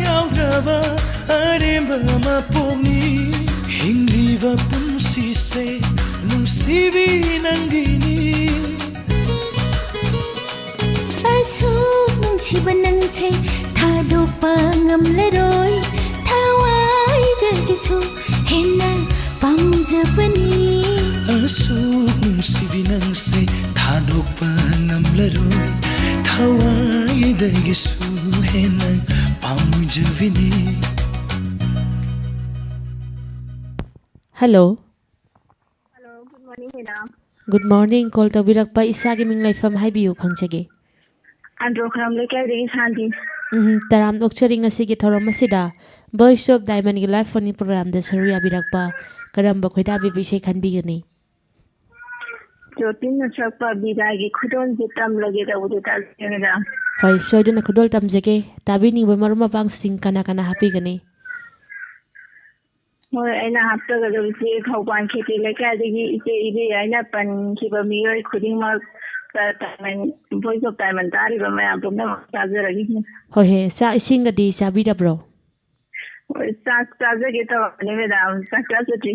ꯌꯥꯎꯗ꯭ꯔꯕ ꯑꯔꯦꯝꯕ ꯃꯄꯣꯛꯅꯤ ꯍꯤꯡꯂꯤꯕ ꯄꯨꯟꯁꯤꯁꯦ ꯅꯨꯡꯁꯤꯕꯤ ꯅꯪꯒꯤꯅꯤ꯫ ꯑꯁꯨꯛ ꯅꯨꯡꯁꯤꯕ ꯅꯪꯁꯦ ꯊꯥꯗꯣꯛꯄ ꯉꯝꯂꯔꯣꯏ, ꯊꯋꯥꯏꯗꯒꯤꯁꯨ ꯍꯦꯟꯅ ꯄꯥꯝꯖꯕꯅꯤ꯫ ꯑꯁꯨꯛ ꯅꯨꯡꯁꯤꯕꯤ ꯅꯪꯁꯦ ꯊꯥꯗꯣꯛꯄ ꯉꯝꯂꯔꯣꯏ, ꯊꯋꯥꯏꯗꯒꯤꯁꯨ ꯍꯦꯟꯅ ꯄꯥꯝꯖꯕꯤꯅꯤ꯫ Hello. Hello, good morning, madam. Good morning. Call ꯇꯧꯕꯤꯔꯛꯄ ꯏꯁꯥꯒꯤ ꯃꯤꯡ ꯂꯩꯐꯝ ꯍꯥꯏꯕꯤꯌꯨ ꯈꯪꯖꯒꯦ꯫ ꯑꯟꯗ꯭ꯔꯣ ꯈꯔꯝ ꯂꯩꯀꯥꯏꯗꯒꯤ ꯁꯥꯟꯇꯤ꯫ ꯎꯝ, ꯇꯔꯥꯝꯅ ꯑꯣꯛꯆꯔꯤ ꯉꯁꯤꯒꯤ ꯊꯧꯔꯝ ꯑꯁꯤꯗ Voice of Diamondꯒꯤ live phone-in programꯗ ꯁꯔꯨꯛ ꯌꯥꯕꯤꯔꯛꯄ꯫ ꯀꯔꯝꯕ ꯈꯣꯏꯗꯥꯕꯤꯕ ꯏꯁꯩ ꯈꯟꯕꯤꯒꯅꯤ? ꯖꯣꯇꯤꯟꯅ ꯁꯛꯄ ꯕꯤꯗꯥꯏꯒꯤ ꯈꯨꯗꯣꯜꯁꯦ ꯇꯝꯂꯒꯦ ꯇꯧꯕꯗꯣ ꯇꯥꯛꯄꯤꯌꯨ, ꯃꯦꯗꯥꯝ꯫ ꯍꯣꯏ, ꯁꯣꯏꯗꯅ ꯈꯨꯗꯣꯜ ꯇꯝꯖꯒꯦ꯫ ꯇꯥꯕꯤꯅꯤꯡꯕ ꯃꯔꯨꯞ ꯃꯄꯥꯡꯁꯤꯡ ꯀꯅꯥ ꯀꯅꯥ ꯍꯥꯞꯄꯤꯒꯅꯤ? ꯍꯣꯏ, ꯑꯩꯅ ꯍꯥꯞꯆꯒꯗꯕꯁꯦ ꯊꯧꯕꯥꯜ ꯈꯦꯇ꯭ꯔꯤ ꯂꯩꯀꯥꯏꯗꯒꯤ ꯏꯆꯦ ꯏꯕꯦ ꯍꯥꯏꯅ ꯄꯟꯈꯤꯕ ꯃꯤꯑꯣꯏ ꯈꯨꯗꯤꯡꯃꯛ, ꯑ, ꯇꯥꯏꯃꯟ, Voice of Taiman ꯇꯥꯔꯤꯕ ꯃꯌꯥꯝ ꯄꯨꯝꯅꯃꯛ ꯇꯥꯖꯔꯒꯦ꯫ ꯍꯣꯏ ꯍꯦ, ꯆꯥꯛ ꯏꯁꯤꯡꯒꯗꯤ ꯆꯥꯕꯤꯔꯕ꯭ꯔꯣ? ꯍꯣꯏ, ꯆꯥꯛ ꯆꯥꯖꯒꯦ ꯇꯧꯔꯝꯕꯅꯦ, ꯃꯦꯗꯥꯝ, ꯆꯥꯛ ꯆꯥꯖꯗ꯭ꯔꯤ꯫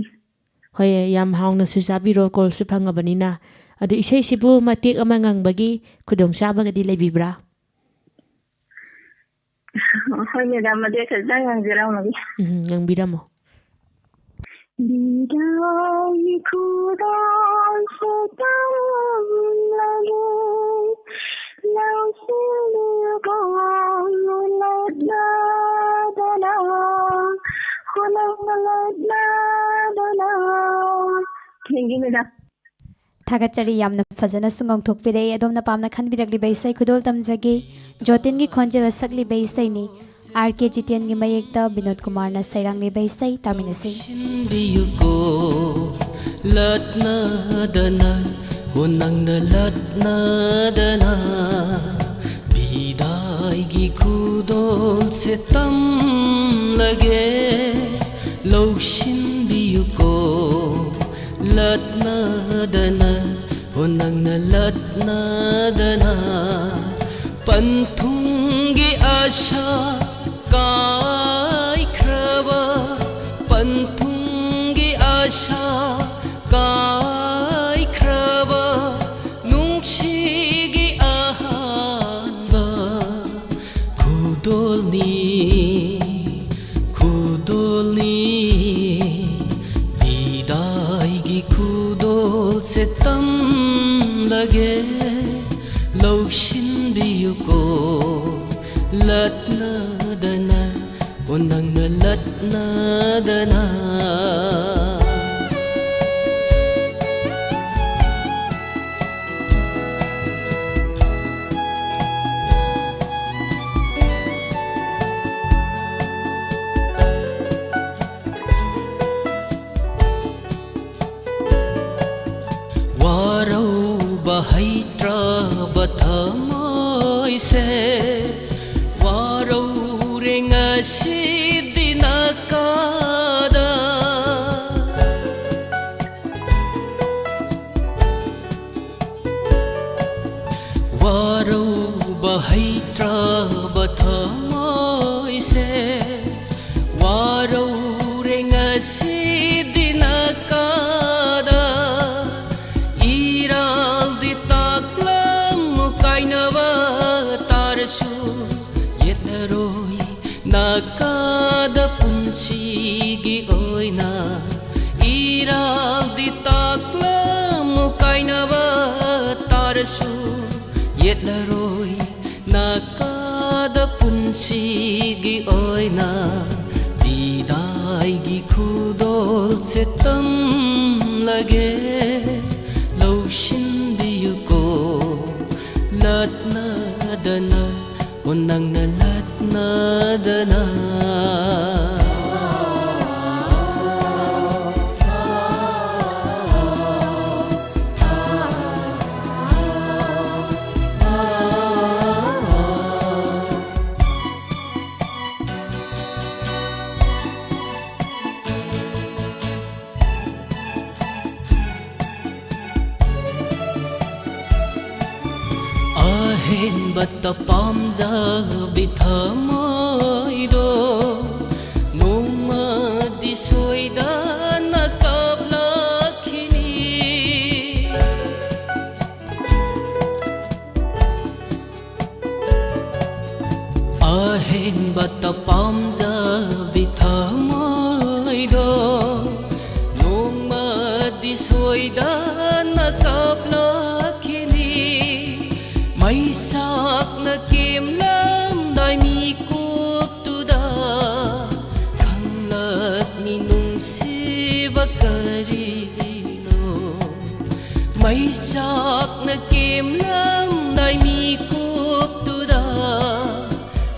ꯍꯣꯏ, ꯌꯥꯝ ꯍꯥꯎꯅꯁꯨ ꯆꯥꯕꯤꯔꯣ, ꯀꯣꯜꯁꯨ ꯐꯪꯉꯕꯅꯤꯅ꯫ ꯑꯗꯨ ꯏꯁꯩꯁꯤꯕꯨ ꯃꯇꯦꯛ ꯑꯃ ꯉꯪꯕꯒꯤ ꯈꯨꯗꯣꯡꯆꯥꯕꯒꯗꯤ ꯂꯩꯕꯤꯕ꯭ꯔꯥ? ꯍꯣꯏ, ꯃꯦꯗꯥꯝ, ꯃꯇꯦꯛ ꯈꯛꯇꯪ ꯉꯪꯖꯔꯝꯃꯒꯦ꯫ ꯎꯝ, ꯉꯪꯕꯤꯔꯝꯃꯣ꯫ ꯕꯤꯗꯥꯏꯒꯤ ꯈꯨꯗꯣꯜꯁꯦ ꯇꯝꯂꯒꯦ, ꯂꯧꯁꯤꯟꯕꯤꯌꯨꯀꯣ, ꯂꯠꯅꯗꯅ, ꯍꯣ ꯅꯪꯅ ꯂꯠꯅꯗꯅ꯫ Thank you, madam. ꯊꯥꯒꯠꯆꯔꯤ, ꯌꯥꯝꯅ ꯐꯖꯅꯁꯨ ꯉꯥꯡꯊꯣꯛꯄꯤꯔꯛꯏ꯫ ꯑꯗꯣꯝꯅ ꯄꯥꯝꯅ ꯈꯟꯕꯤꯔꯛꯂꯤꯕ ꯏꯁꯩ ꯈꯨꯗꯣꯜ ꯇꯝꯖꯒꯦ꯫ ꯖꯣꯇꯤꯟꯒꯤ ꯈꯣꯟꯖꯦꯜꯗ ꯁꯛꯂꯤꯕ ꯏꯁꯩꯅꯤ꯫ ꯑꯥꯔ ꯀꯦ ꯖꯤꯇꯦꯟꯒꯤ ꯃꯌꯦꯛꯇ ꯕꯤꯅꯣꯗ ꯀꯨꯃꯥꯔꯅ ꯁꯩꯔꯥꯡꯂꯤꯕ ꯏꯁꯩ ꯇꯥꯃꯤꯟꯅꯁꯤ꯫ ꯂꯧꯁꯤꯟꯕꯤꯌꯨꯀꯣ, ꯂꯠꯅꯗꯅ, ꯍꯣ ꯅꯪꯅ ꯂꯠꯅꯗꯅ, ꯕꯤꯗꯥꯏꯒꯤ ꯈꯨꯗꯣꯜꯁꯦ ꯇꯝꯂꯒꯦ, ꯂꯧꯁꯤꯟꯕꯤꯌꯨꯀꯣ, ꯂꯠꯅꯗꯅ, ꯍꯣ ꯅꯪꯅ ꯂꯠꯅꯗꯅ, ꯄꯟꯊꯨꯡꯒꯤ ꯑꯥꯁꯥ ꯀꯥꯏꯈ꯭ꯔꯕ, ꯄꯟꯊꯨꯡꯒꯤ ꯑꯥꯁꯥ ꯀꯥꯏꯈ꯭ꯔꯕ, ꯅꯨꯡꯁꯤꯒꯤ ꯑꯍꯥꯟꯕ ꯈꯨꯗꯣꯜꯅꯤ, ꯈꯨꯗꯣꯜꯅꯤ, ꯕꯤꯗꯥꯏꯒꯤ ꯈꯨꯗꯣꯜꯁꯦ ꯇꯝꯂꯒꯦ, ꯂꯧꯁꯤꯟꯕꯤꯌꯨꯀꯣ, ꯂꯠꯅꯗꯅ, ꯑꯣ ꯅꯪꯅ ꯂꯠꯅꯗꯅ꯫ ꯉꯁꯤꯗꯤ ꯅꯥꯀꯥꯗ ꯋꯥꯔꯧꯕ ꯍꯩꯇ꯭ꯔꯕ ꯊꯃꯣꯏꯁꯦ ꯋꯥꯔꯧꯔꯦ ꯉꯁꯤꯗꯤ ꯅꯥꯀꯥꯗ꯫ ꯏꯔꯥꯜꯗꯤ ꯇꯥꯛꯂꯝꯃꯨ ꯀꯥꯏꯅꯕ ꯇꯥꯔꯁꯨ ꯌꯦꯠꯂꯔꯣꯏ ꯅꯥꯀꯥꯗ ꯄꯨꯟꯁꯤꯒꯤ ꯑꯣꯏꯅ꯫ ꯏꯔꯥꯜꯗꯤ ꯇꯥꯛꯂꯝꯃꯨ ꯀꯥꯏꯅꯕ ꯇꯥꯔꯁꯨ ꯌꯦꯠꯂꯔꯣꯏ ꯅꯥꯀꯥꯗ ꯄꯨꯟꯁꯤꯒꯤ ꯑꯣꯏꯅ꯫ ꯕꯤꯗꯥꯏꯒꯤ ꯈꯨꯗꯣꯜꯁꯦ ꯇꯝꯂꯒꯦ ꯂꯧꯁꯤꯟꯕꯤꯌꯨꯀꯣ ꯂꯠꯅꯗꯅ꯫ ꯅꯪꯅ ꯂꯠꯅꯗꯅ꯫ ꯑꯍꯦꯟꯕꯇ ꯄꯥꯝꯖꯕꯤ ꯊꯃꯣꯏꯗꯣ ꯅꯣꯡꯃꯗꯤ ꯁꯣꯏꯗꯅ ꯀꯥꯞꯂꯛꯈꯤꯅꯤ꯫ ꯑꯍꯦꯟꯕꯇ ꯄꯥꯝꯖꯕꯤ ꯊꯃꯣꯏꯗꯣ ꯅꯣꯡꯃꯗꯤ ꯁꯣꯏꯗꯅ ꯀꯥꯞꯂꯛꯈꯤꯅꯤ꯫ ꯃꯩꯁꯥꯛꯅ ꯀꯦꯝꯂꯝꯗꯥꯏ ꯃꯤꯀꯨꯞꯇꯨꯗ ꯈꯪꯂꯛꯅꯤ ꯅꯨꯡꯁꯤꯕ ꯀꯔꯤꯅꯣ꯫ ꯃꯩꯁꯥꯛꯅ ꯀꯦꯝꯂꯝꯗꯥꯏ ꯃꯤꯀꯨꯞꯇꯨꯗ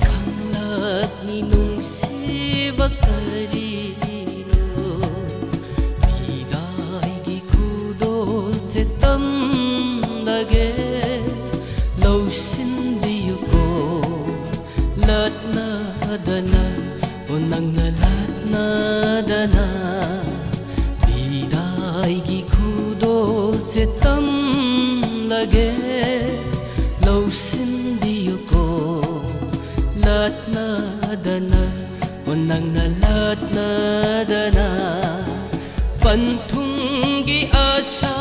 ꯈꯪꯂꯛꯅꯤ ꯅꯨꯡꯁꯤꯕ ꯀꯔꯤꯅꯣ꯫ ꯕꯤꯗꯥꯏꯒꯤ ꯈꯨꯗꯣꯜꯁꯦ ꯇꯝꯂꯒꯦ ꯂꯧꯁꯤꯟꯕꯤꯌꯨꯀꯣ ꯂꯠꯅꯗꯅ꯫ ꯂꯧꯁꯤꯟꯕꯤꯌꯨꯀꯣ, ꯂꯠꯅꯗꯅ, ꯑꯣ ꯅꯪꯅ ꯂꯠꯅꯗꯅ꯫ ꯄꯟꯊꯨꯡꯒꯤ ꯑꯁꯥ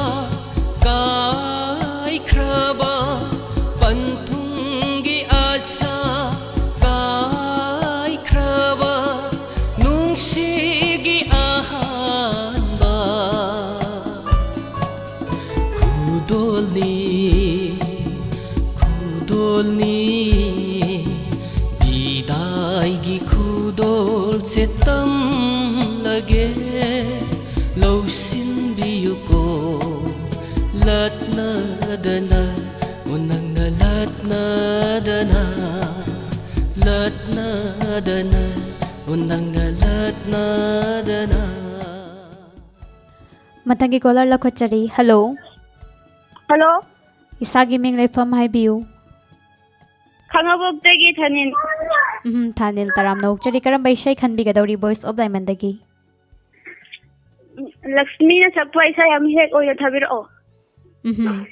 ꯀꯥꯏꯈ꯭ꯔꯕ, ꯄꯟꯊꯨꯡꯒꯤ ꯑꯁꯥ ꯀꯥꯏꯈ꯭ꯔꯕ, ꯅꯨꯡꯁꯤꯒꯤ ꯑꯍꯥꯟꯕ ꯈꯨꯗꯣꯜꯅꯤ, ꯈꯨꯗꯣꯜꯅꯤ, ꯕꯤꯗꯥꯏꯒꯤ ꯈꯨꯗꯣꯜꯁꯦ ꯇꯝꯂꯒꯦ꯫ ꯂꯧꯁꯤꯟꯕꯤꯌꯨꯀꯣ, ꯂꯠꯅꯗꯅ, ꯑꯣ ꯅꯪꯅ ꯂꯠꯅꯗꯅ, ꯂꯠꯅꯗꯅ, ꯑꯣ ꯅꯪꯅ ꯂꯠꯅꯗꯅ꯫ ꯃꯊꯪꯒꯤ ꯀꯣꯂꯔ ꯂꯧꯈꯠꯆꯔꯤ꯫ ꯍꯜꯂꯣ꯫ ꯍꯜꯂꯣ꯫ ꯏꯁꯥꯒꯤ ꯃꯤꯡ, ꯂꯩꯐꯝ ꯍꯥꯏꯕꯤꯌꯨ꯫ ꯈꯥꯉꯕꯣꯛꯇꯒꯤ ꯊꯥꯅꯤꯜ꯫ ꯎꯝ, ꯊꯥꯅꯤꯜ, ꯇꯔꯥꯝꯅ ꯑꯣꯛꯆꯔꯤ꯫ ꯀꯔꯝꯕ ꯏꯁꯩ ꯈꯟꯕꯤꯒꯗꯧꯔꯤ Voice of Diamondꯗꯒꯤ? ꯂꯛꯁꯃꯤꯅ ꯁꯛꯄ ꯏꯁꯩ ꯑꯃ ꯍꯦꯛ ꯑꯣꯏꯅ ꯊꯥꯕꯤꯔꯛꯑꯣ꯫ ꯎꯝ꯫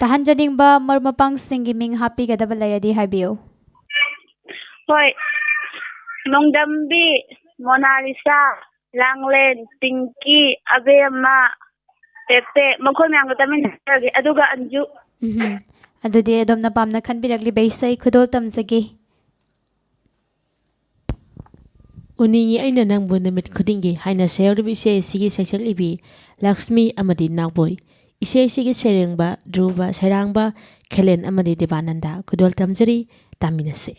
ꯇꯥꯍꯟꯖꯅꯤꯡꯕ ꯃꯔꯨꯞ ꯃꯄꯥꯡꯁꯤꯡꯒꯤ ꯃꯤꯡ ꯍꯥꯞꯄꯤꯒꯗꯕ ꯂꯩꯔꯗꯤ ꯍꯥꯏꯕꯤꯌꯨ꯫ ꯍꯣꯏ꯫ ꯅꯣꯡꯗꯝꯕꯤ, ꯃꯣꯅꯥꯂꯤꯁꯥ, ꯂꯥꯡꯂꯦꯟ, ꯄꯤꯡꯀꯤ, ꯑꯕꯦꯝꯃ, ꯄꯦꯄꯦ, ꯃꯈꯣꯏ ꯃꯌꯥꯝꯒ ꯇꯥꯃꯤꯟꯅꯖꯔꯒꯦ꯫ ꯑꯗꯨꯒ ꯑꯟꯖꯨ꯫ ꯎꯝꯍꯨꯝ꯫ ꯑꯗꯨꯗꯤ ꯑꯗꯣꯝꯅ ꯄꯥꯝꯅ ꯈꯟꯕꯤꯔꯛꯂꯤꯕ ꯏꯁꯩ ꯈꯨꯗꯣꯜ ꯇꯝꯖꯒꯦ꯫ ꯎꯅꯤꯡꯉꯤ ꯑꯩꯅ ꯅꯪꯕꯨ ꯅꯨꯃꯤꯠ ꯈꯨꯗꯤꯡꯒꯤ ꯍꯥꯏꯅ ꯁꯩꯍꯧꯔꯤꯕ ꯏꯁꯩ ꯑꯁꯤꯒꯤ ꯁꯩꯁꯛꯂꯤꯕꯤ ꯂꯛꯁꯃꯤ ꯑꯃꯗꯤ ꯅꯥꯎꯕꯣꯏ꯫ ꯏꯁꯩ ꯑꯁꯤꯒꯤ ꯁꯩꯔꯦꯡꯕ ꯙ꯭ꯔꯨꯕ, ꯁꯩꯔꯥꯡꯕ ꯈꯦꯂꯦꯟ ꯑꯃꯗꯤ ꯗꯤꯕꯥꯅꯟꯗ꯫ ꯈꯨꯗꯣꯜ ꯇꯝꯖꯔꯤ, ꯇꯥꯃꯤꯟꯅꯁꯤ꯫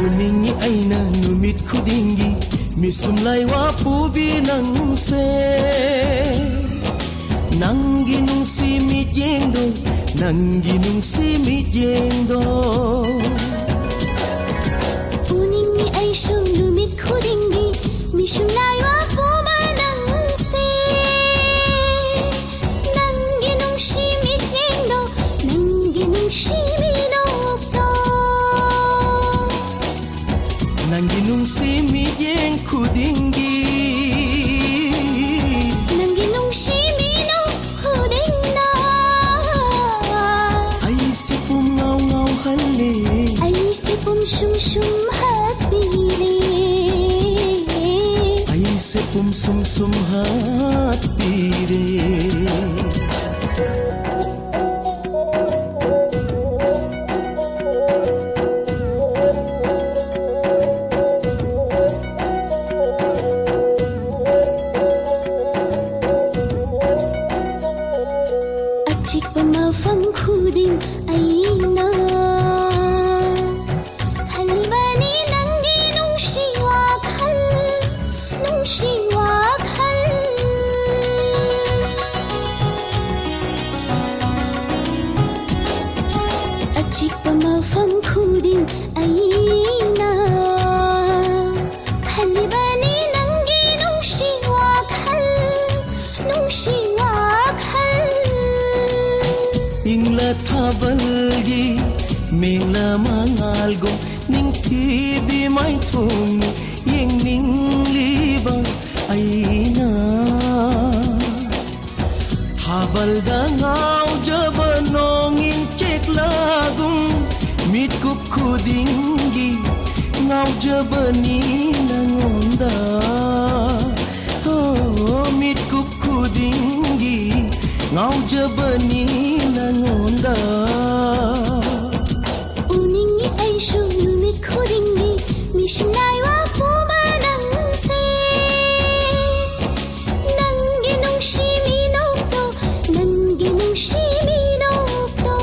ꯎꯅꯤꯡꯉꯤ ꯑꯩꯅ ꯅꯨꯃꯤꯠ ꯈꯨꯗꯤꯡꯒꯤ ꯃꯤꯁꯨꯝ ꯂꯥꯏꯋꯥ ꯄꯨꯕꯤ ꯅꯪꯁꯦ, ꯅꯪꯒꯤ ꯅꯨꯡꯁꯤ ꯃꯤꯠꯌꯦꯡꯗꯣ, ꯅꯪꯒꯤ ꯅꯨꯡꯁꯤ ꯃꯤꯠꯌꯦꯡꯗꯣ꯫ ꯎꯅꯤꯡꯉꯤ ꯑꯩꯁꯨ ꯅꯨꯃꯤꯠ ꯈꯨꯗꯤꯡꯒꯤ ꯃꯤꯁꯨꯝ ꯂꯥꯏꯋꯥ ꯄꯨꯕ ꯅꯪꯁꯦ꯫ ꯅꯪꯒꯤ ꯅꯨꯡꯁꯤ ꯃꯤꯠꯌꯦꯡꯗꯣ, ꯅꯪꯒꯤ ꯅꯨꯡꯁꯤ ꯃꯤꯅꯣꯛꯇꯣ꯫ ꯅꯪꯒꯤ ꯅꯨꯡꯁꯤ ꯃꯤꯠꯌꯦꯡ ꯈꯨꯗꯤꯡꯒꯤ, ꯅꯪꯒꯤ ꯅꯨꯡꯁꯤ ꯃꯤꯅꯣꯛ ꯈꯨꯗꯤꯡꯅ ꯑꯩꯁꯦ ꯄꯨꯝꯉꯥꯎ ꯉꯥꯎꯍꯜꯂꯦ꯫ ꯑꯩꯁꯦ ꯄꯨꯝꯁꯨꯝ ꯁꯨꯝ ꯍꯥꯠꯄꯤꯔꯦ꯫ ꯑꯩꯁꯦ ꯄꯨꯝꯁꯨꯝ ꯁꯨꯝ ꯍꯥꯠꯄꯤꯔꯦ꯫ ꯑꯆꯤꯛꯄ ꯃꯐꯝ ꯈꯨꯗꯤꯡ ꯑꯩꯅ ꯍꯜꯂꯤꯕꯅꯤ ꯅꯪꯒꯤ ꯅꯨꯡꯁꯤ ꯋꯥꯈꯜ, ꯅꯨꯡꯁꯤ ꯋꯥꯈꯜ꯫ ꯑꯆꯤꯛꯄ ꯃꯐꯝ ꯈꯨꯗꯤꯡ ꯑꯩꯅ ꯍꯜꯂꯤꯕꯅꯤ ꯅꯪꯒꯤ ꯅꯨꯡꯁꯤ ꯋꯥꯈꯜ, ꯅꯨꯡꯁꯤ ꯋꯥꯈꯜ꯫ ꯏꯪꯂ ꯊꯥꯕꯜꯒꯤ ꯃꯦꯡꯂ ꯃꯉꯥꯜꯒꯨꯝ ꯅꯤꯡꯊꯤꯕꯤ ꯃꯥꯏꯊꯣꯡꯅꯤ ꯌꯦꯡꯅꯤꯡꯂꯤꯕ ꯑꯩꯅ꯫ ꯊꯥꯕꯜꯗ ꯉꯥꯎꯖꯕ ꯅꯣꯡꯏꯟ ꯆꯦꯛꯂꯥꯒꯨꯝ ꯃꯤꯠꯀꯨꯞ ꯈꯨꯗꯤꯡꯒꯤ ꯉꯥꯎꯖꯕꯅꯤ ꯅꯉꯣꯟꯗ꯫ ꯑꯣ, ꯃꯤꯠꯀꯨꯞ ꯈꯨꯗꯤꯡꯒꯤ ꯉꯥꯎꯖꯕꯅꯤ ꯅꯉꯣꯟꯗ꯫ ꯎꯅꯤꯡꯉꯤ ꯑꯩꯁꯨ ꯅꯨꯃꯤꯠ ꯈꯨꯗꯤꯡꯒꯤ ꯃꯤꯁꯨꯝ ꯂꯥꯏꯋꯥ ꯄꯨꯕ ꯅꯪꯁꯦ꯫ ꯅꯪꯒꯤ ꯅꯨꯡꯁꯤ ꯃꯤꯅꯣꯛꯇꯣ, ꯅꯪꯒꯤ ꯅꯨꯡꯁꯤ ꯃꯤꯅꯣꯛꯇꯣ꯫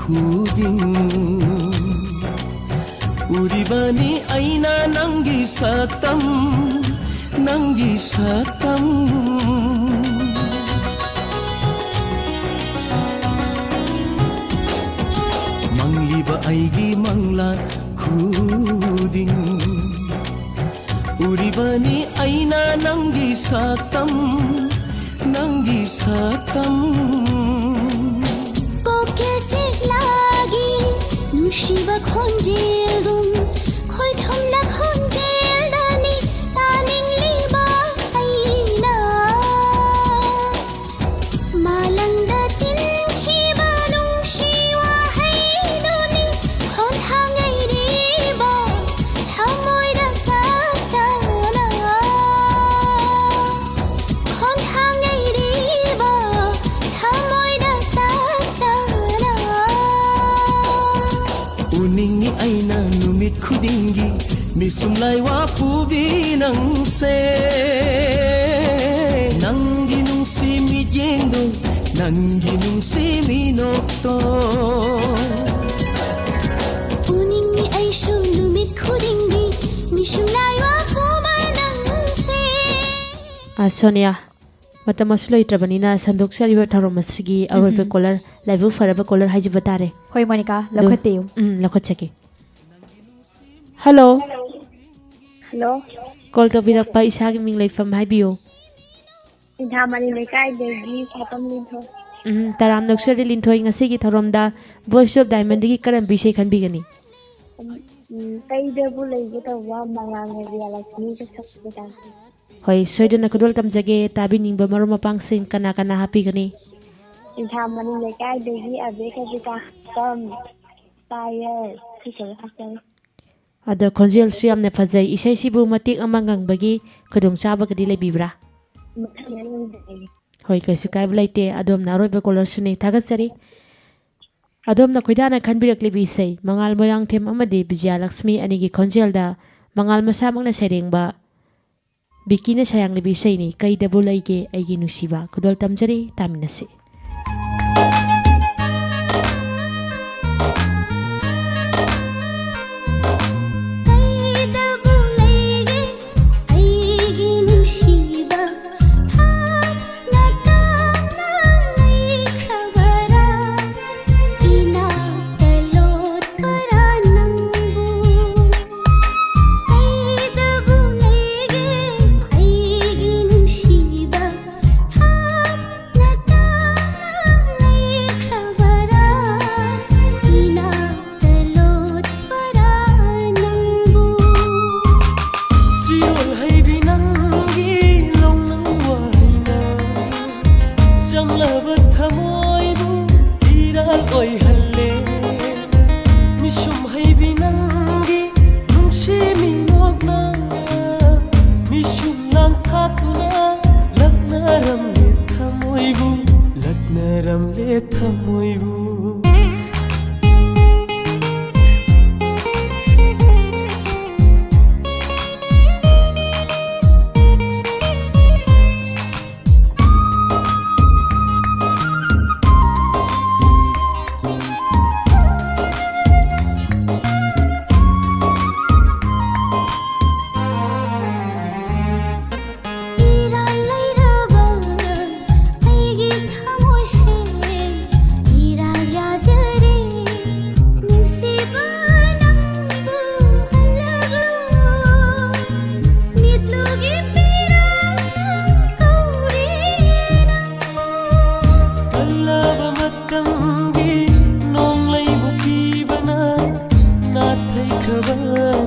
ꯈꯨꯗꯤꯡ ꯎꯔꯤꯕꯅꯤ ꯑꯩꯅ ꯅꯪꯒꯤ ꯁꯛꯇꯝ, ꯅꯪꯒꯤ ꯁꯛꯇꯝ꯫ ꯃꯪꯂꯤꯕ ꯑꯩꯒꯤ ꯃꯪꯂꯥꯟ ꯈꯨꯗꯤꯡ ꯎꯔꯤꯕꯅꯤ ꯑꯩꯅ ꯅꯪꯒꯤ ꯁꯛꯇꯝ, ꯅꯪꯒꯤ ꯁꯛꯇꯝ꯫ ꯀꯣꯀꯤꯜ ꯆꯤꯛꯂꯥꯒꯤ ꯅꯨꯡꯁꯤꯕ ꯈꯣꯟꯖꯦꯜꯒꯨꯝ ꯈꯣꯏꯊꯨꯝꯂ ꯈꯣꯟꯖꯦꯜꯗꯅꯤ ꯇꯥꯅꯤꯡꯂꯤꯕ ꯑꯩꯅ꯫ ꯃꯥꯂꯪꯗ ꯇꯤꯟꯈꯤꯕ ꯅꯨꯡꯁꯤ ꯋꯥꯍꯩꯗꯨꯅꯤ ꯈꯣꯟꯊꯥꯡ ꯌꯩꯔꯤꯕ ꯊꯃꯣꯏꯗ ꯇꯥꯛꯇꯅ꯫ ꯈꯣꯟꯊꯥꯡ ꯌꯩꯔꯤꯕ ꯊꯃꯣꯏꯗ ꯇꯥꯛꯇꯅ꯫ ꯎꯅꯤꯡꯉꯤ ꯑꯩꯅ ꯅꯨꯃꯤꯠ ꯈꯨꯗꯤꯡꯒꯤ ꯃꯤꯁꯨꯝ ꯂꯥꯏꯋꯥ ꯄꯨꯕꯤ ꯅꯪꯁꯦ꯫ ꯅꯪꯒꯤ ꯅꯨꯡꯁꯤ ꯃꯤꯠꯌꯦꯡꯗꯣ, ꯅꯪꯒꯤ ꯅꯨꯡꯁꯤ ꯃꯤꯅꯣꯛꯇꯣ꯫ ꯎꯅꯤꯡꯉꯤ ꯑꯩꯁꯨ ꯅꯨꯃꯤꯠ ꯈꯨꯗꯤꯡꯒꯤ ꯃꯤꯁꯨꯝ ꯂꯥꯏꯋꯥ ꯄꯨꯕ ꯅꯪꯁꯦ꯫ ꯑ, ꯁꯣꯅꯤꯌꯥ, ꯃꯇꯝ ꯑꯁꯤ ꯂꯩꯇ꯭ꯔꯕꯅꯤꯅ ꯁꯟꯗꯣꯛꯆꯔꯤꯕ ꯊꯧꯔꯝ ꯑꯁꯤꯒꯤ ꯑꯔꯣꯏꯕ ꯎꯝꯍꯨꯝ꯫ ꯀꯣꯂꯔ, ꯂꯥꯏꯕꯛ ꯐꯔꯕ ꯀꯣꯂꯔ ꯍꯥꯏꯖꯕ ꯇꯥꯔꯦ꯫ ꯍꯣꯏ, ꯃꯣꯅꯤꯀꯥ, ꯑꯗꯨ, ꯂꯧꯈꯠꯄꯤꯌꯨ꯫ ꯎꯝ, ꯂꯧꯈꯠꯆꯒꯦ꯫ ꯍꯜꯂꯣ꯫ ꯍꯜꯂꯣ꯫ ꯀꯣꯜ ꯇꯧꯕꯤꯔꯛꯄ ꯏꯁꯥꯒꯤ ꯃꯤꯡ ꯂꯩꯐꯝ ꯍꯥꯏꯕꯤꯌꯨ꯫ ꯁꯤꯡꯊꯥꯃꯅꯤ ꯂꯩꯀꯥꯏꯗꯒꯤ ꯁꯥꯄꯝ ꯂꯤꯟꯊꯣꯏ꯫ ꯎꯝ, ꯇꯔꯥꯝꯅ ꯑꯣꯛꯆꯔꯤ ꯂꯤꯟꯊꯣꯏ, ꯉꯁꯤꯒꯤ ꯊꯧꯔꯝꯗ Voice of Diamondꯗꯒꯤ ꯀꯔꯝꯕ ꯏꯁꯩ ꯈꯟꯕꯤꯒꯅꯤ? ꯎꯝ, ꯎꯝ, ꯀꯩꯗꯕꯨ ꯂꯩꯒꯦ ꯇꯧꯕ ꯃꯉꯥꯜꯅ ꯖꯤꯌꯥꯂꯛꯁꯃꯤꯒ ꯁꯛꯄꯗ꯫ ꯍꯣꯏ, ꯁꯣꯏꯗꯅ ꯈꯨꯗꯣꯜ ꯇꯝꯖꯒꯦ꯫ ꯇꯥꯕꯤꯅꯤꯡꯕ ꯃꯔꯨꯞ ꯃꯄꯥꯡꯁꯤꯡ ꯀꯅꯥ ꯀꯅꯥ ꯍꯥꯞꯄꯤꯒꯅꯤ? ꯁꯤꯡꯊꯥꯃꯅꯤ ꯂꯩꯀꯥꯏꯗꯒꯤ ꯑꯕꯦ ꯀꯕꯤꯇꯥ ꯁꯥꯄꯝ, ꯄꯥꯌꯜ, ꯁꯤ ꯈꯔ ꯍꯥꯞꯆꯔꯤ꯫ ꯑꯗꯣ ꯈꯣꯟꯖꯦꯜꯁꯨ ꯌꯥꯝꯅ ꯐꯖꯩ꯫ ꯏꯁꯩꯁꯤꯕꯨ ꯃꯇꯦꯛ ꯑꯃ ꯉꯪꯕꯒꯤ ꯈꯨꯗꯣꯡꯆꯥꯕꯒꯗꯤ ꯂꯩꯕꯤꯕ꯭ꯔꯥ? ꯃꯊꯪꯗ ꯌꯦꯡꯖꯒꯦ꯫ ꯍꯣꯏ, ꯀꯩꯁꯨ ꯀꯥꯏꯕ ꯂꯩꯇꯦ꯫ ꯑꯗꯣꯝꯅ ꯑꯔꯣꯏꯕ ꯀꯣꯂꯔꯁꯨꯅꯤ꯫ ꯊꯥꯒꯠꯆꯔꯤ꯫ ꯑꯗꯣꯝꯅ ꯈꯣꯏꯗꯥꯅ ꯈꯟꯕꯤꯔꯛꯂꯤꯕ ꯏꯁꯩ ꯃꯉꯥꯜ ꯃꯣꯏꯔꯥꯡꯊꯦꯝ ꯑꯃꯗꯤ ꯕꯤꯖꯌꯥꯂꯛꯁꯃꯤ ꯑꯅꯤꯒꯤ ꯈꯣꯟꯖꯦꯜꯗ ꯃꯉꯥꯜ ꯃꯁꯥꯃꯛꯅ ꯁꯩꯔꯦꯡꯕ ꯕꯤꯀꯤꯅ ꯁꯩꯔꯥꯡꯂꯤꯕ ꯏꯁꯩꯅꯤ, ꯀꯩꯗꯕꯨ ꯂꯩꯒꯦ ꯑꯩꯒꯤ ꯅꯨꯡꯁꯤꯕ꯫ ꯈꯨꯗꯣꯜ ꯇꯝꯖꯔꯤ, ꯇꯥꯃꯤꯟꯅꯁꯤ꯫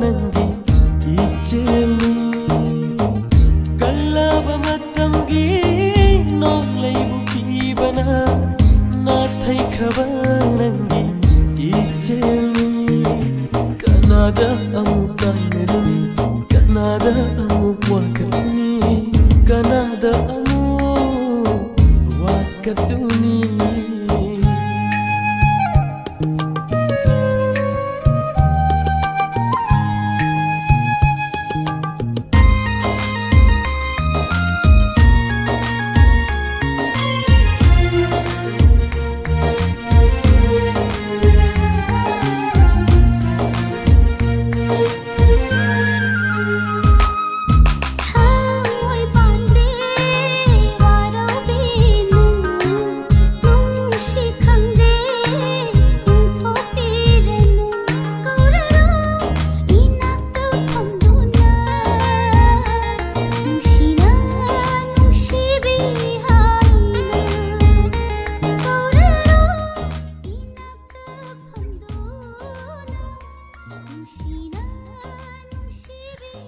ꯅꯪꯒꯤ ꯏꯆꯦꯜꯅꯤ꯫ ꯀꯜꯂꯕ ꯃꯇꯝꯒꯤ ꯅꯣꯡꯂꯩꯕꯨ ꯀꯤꯕꯅ ꯅꯥꯊꯩꯈ꯭ꯔꯕ ꯅꯪꯒꯤ ꯏꯆꯦꯜꯅꯤ꯫ ꯀꯅꯥꯗ ꯑꯃꯨꯛ ꯇꯥꯏꯅꯔꯨꯅꯤ? ꯀꯅꯥꯗ ꯑꯃꯨꯛ ꯋꯥꯀꯠꯂꯨꯅꯤ? ꯀꯅꯥꯗ ꯑꯃꯨꯛ ꯋꯥꯀꯠꯂꯨꯅꯤ?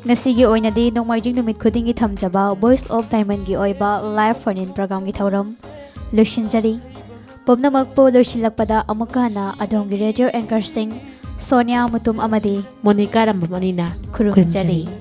ꯉꯁꯤꯒꯤ ꯑꯣꯏꯅꯗꯤ ꯅꯣꯡꯃꯥꯏꯖꯤꯡ ꯅꯨꯃꯤꯠ ꯈꯨꯗꯤꯡꯒꯤ ꯊꯝꯖꯕ Voice of Diamondꯒꯤ ꯑꯣꯏꯕ live phone-in programmeꯒꯤ ꯊꯧꯔꯝ ꯂꯣꯏꯁꯤꯟꯖꯔꯤ꯫ ꯄꯨꯝꯅꯃꯛꯄꯨ ꯂꯣꯏꯁꯤꯜꯂꯛꯄꯗ ꯑꯃꯨꯛꯀ ꯍꯟꯅ ꯑꯗꯣꯝꯒꯤ radio anchorꯁꯤꯡ ꯁꯣꯅꯤꯌꯥ ꯃꯨꯇꯨꯝ ꯑꯃꯗꯤ ꯃꯣꯅꯤꯀꯥ ꯔꯝꯕꯝ ꯑꯅꯤꯅ ꯈꯨꯔꯨꯝꯖꯔꯤ꯫ ꯈꯨꯔꯨꯝꯖꯔꯤ꯫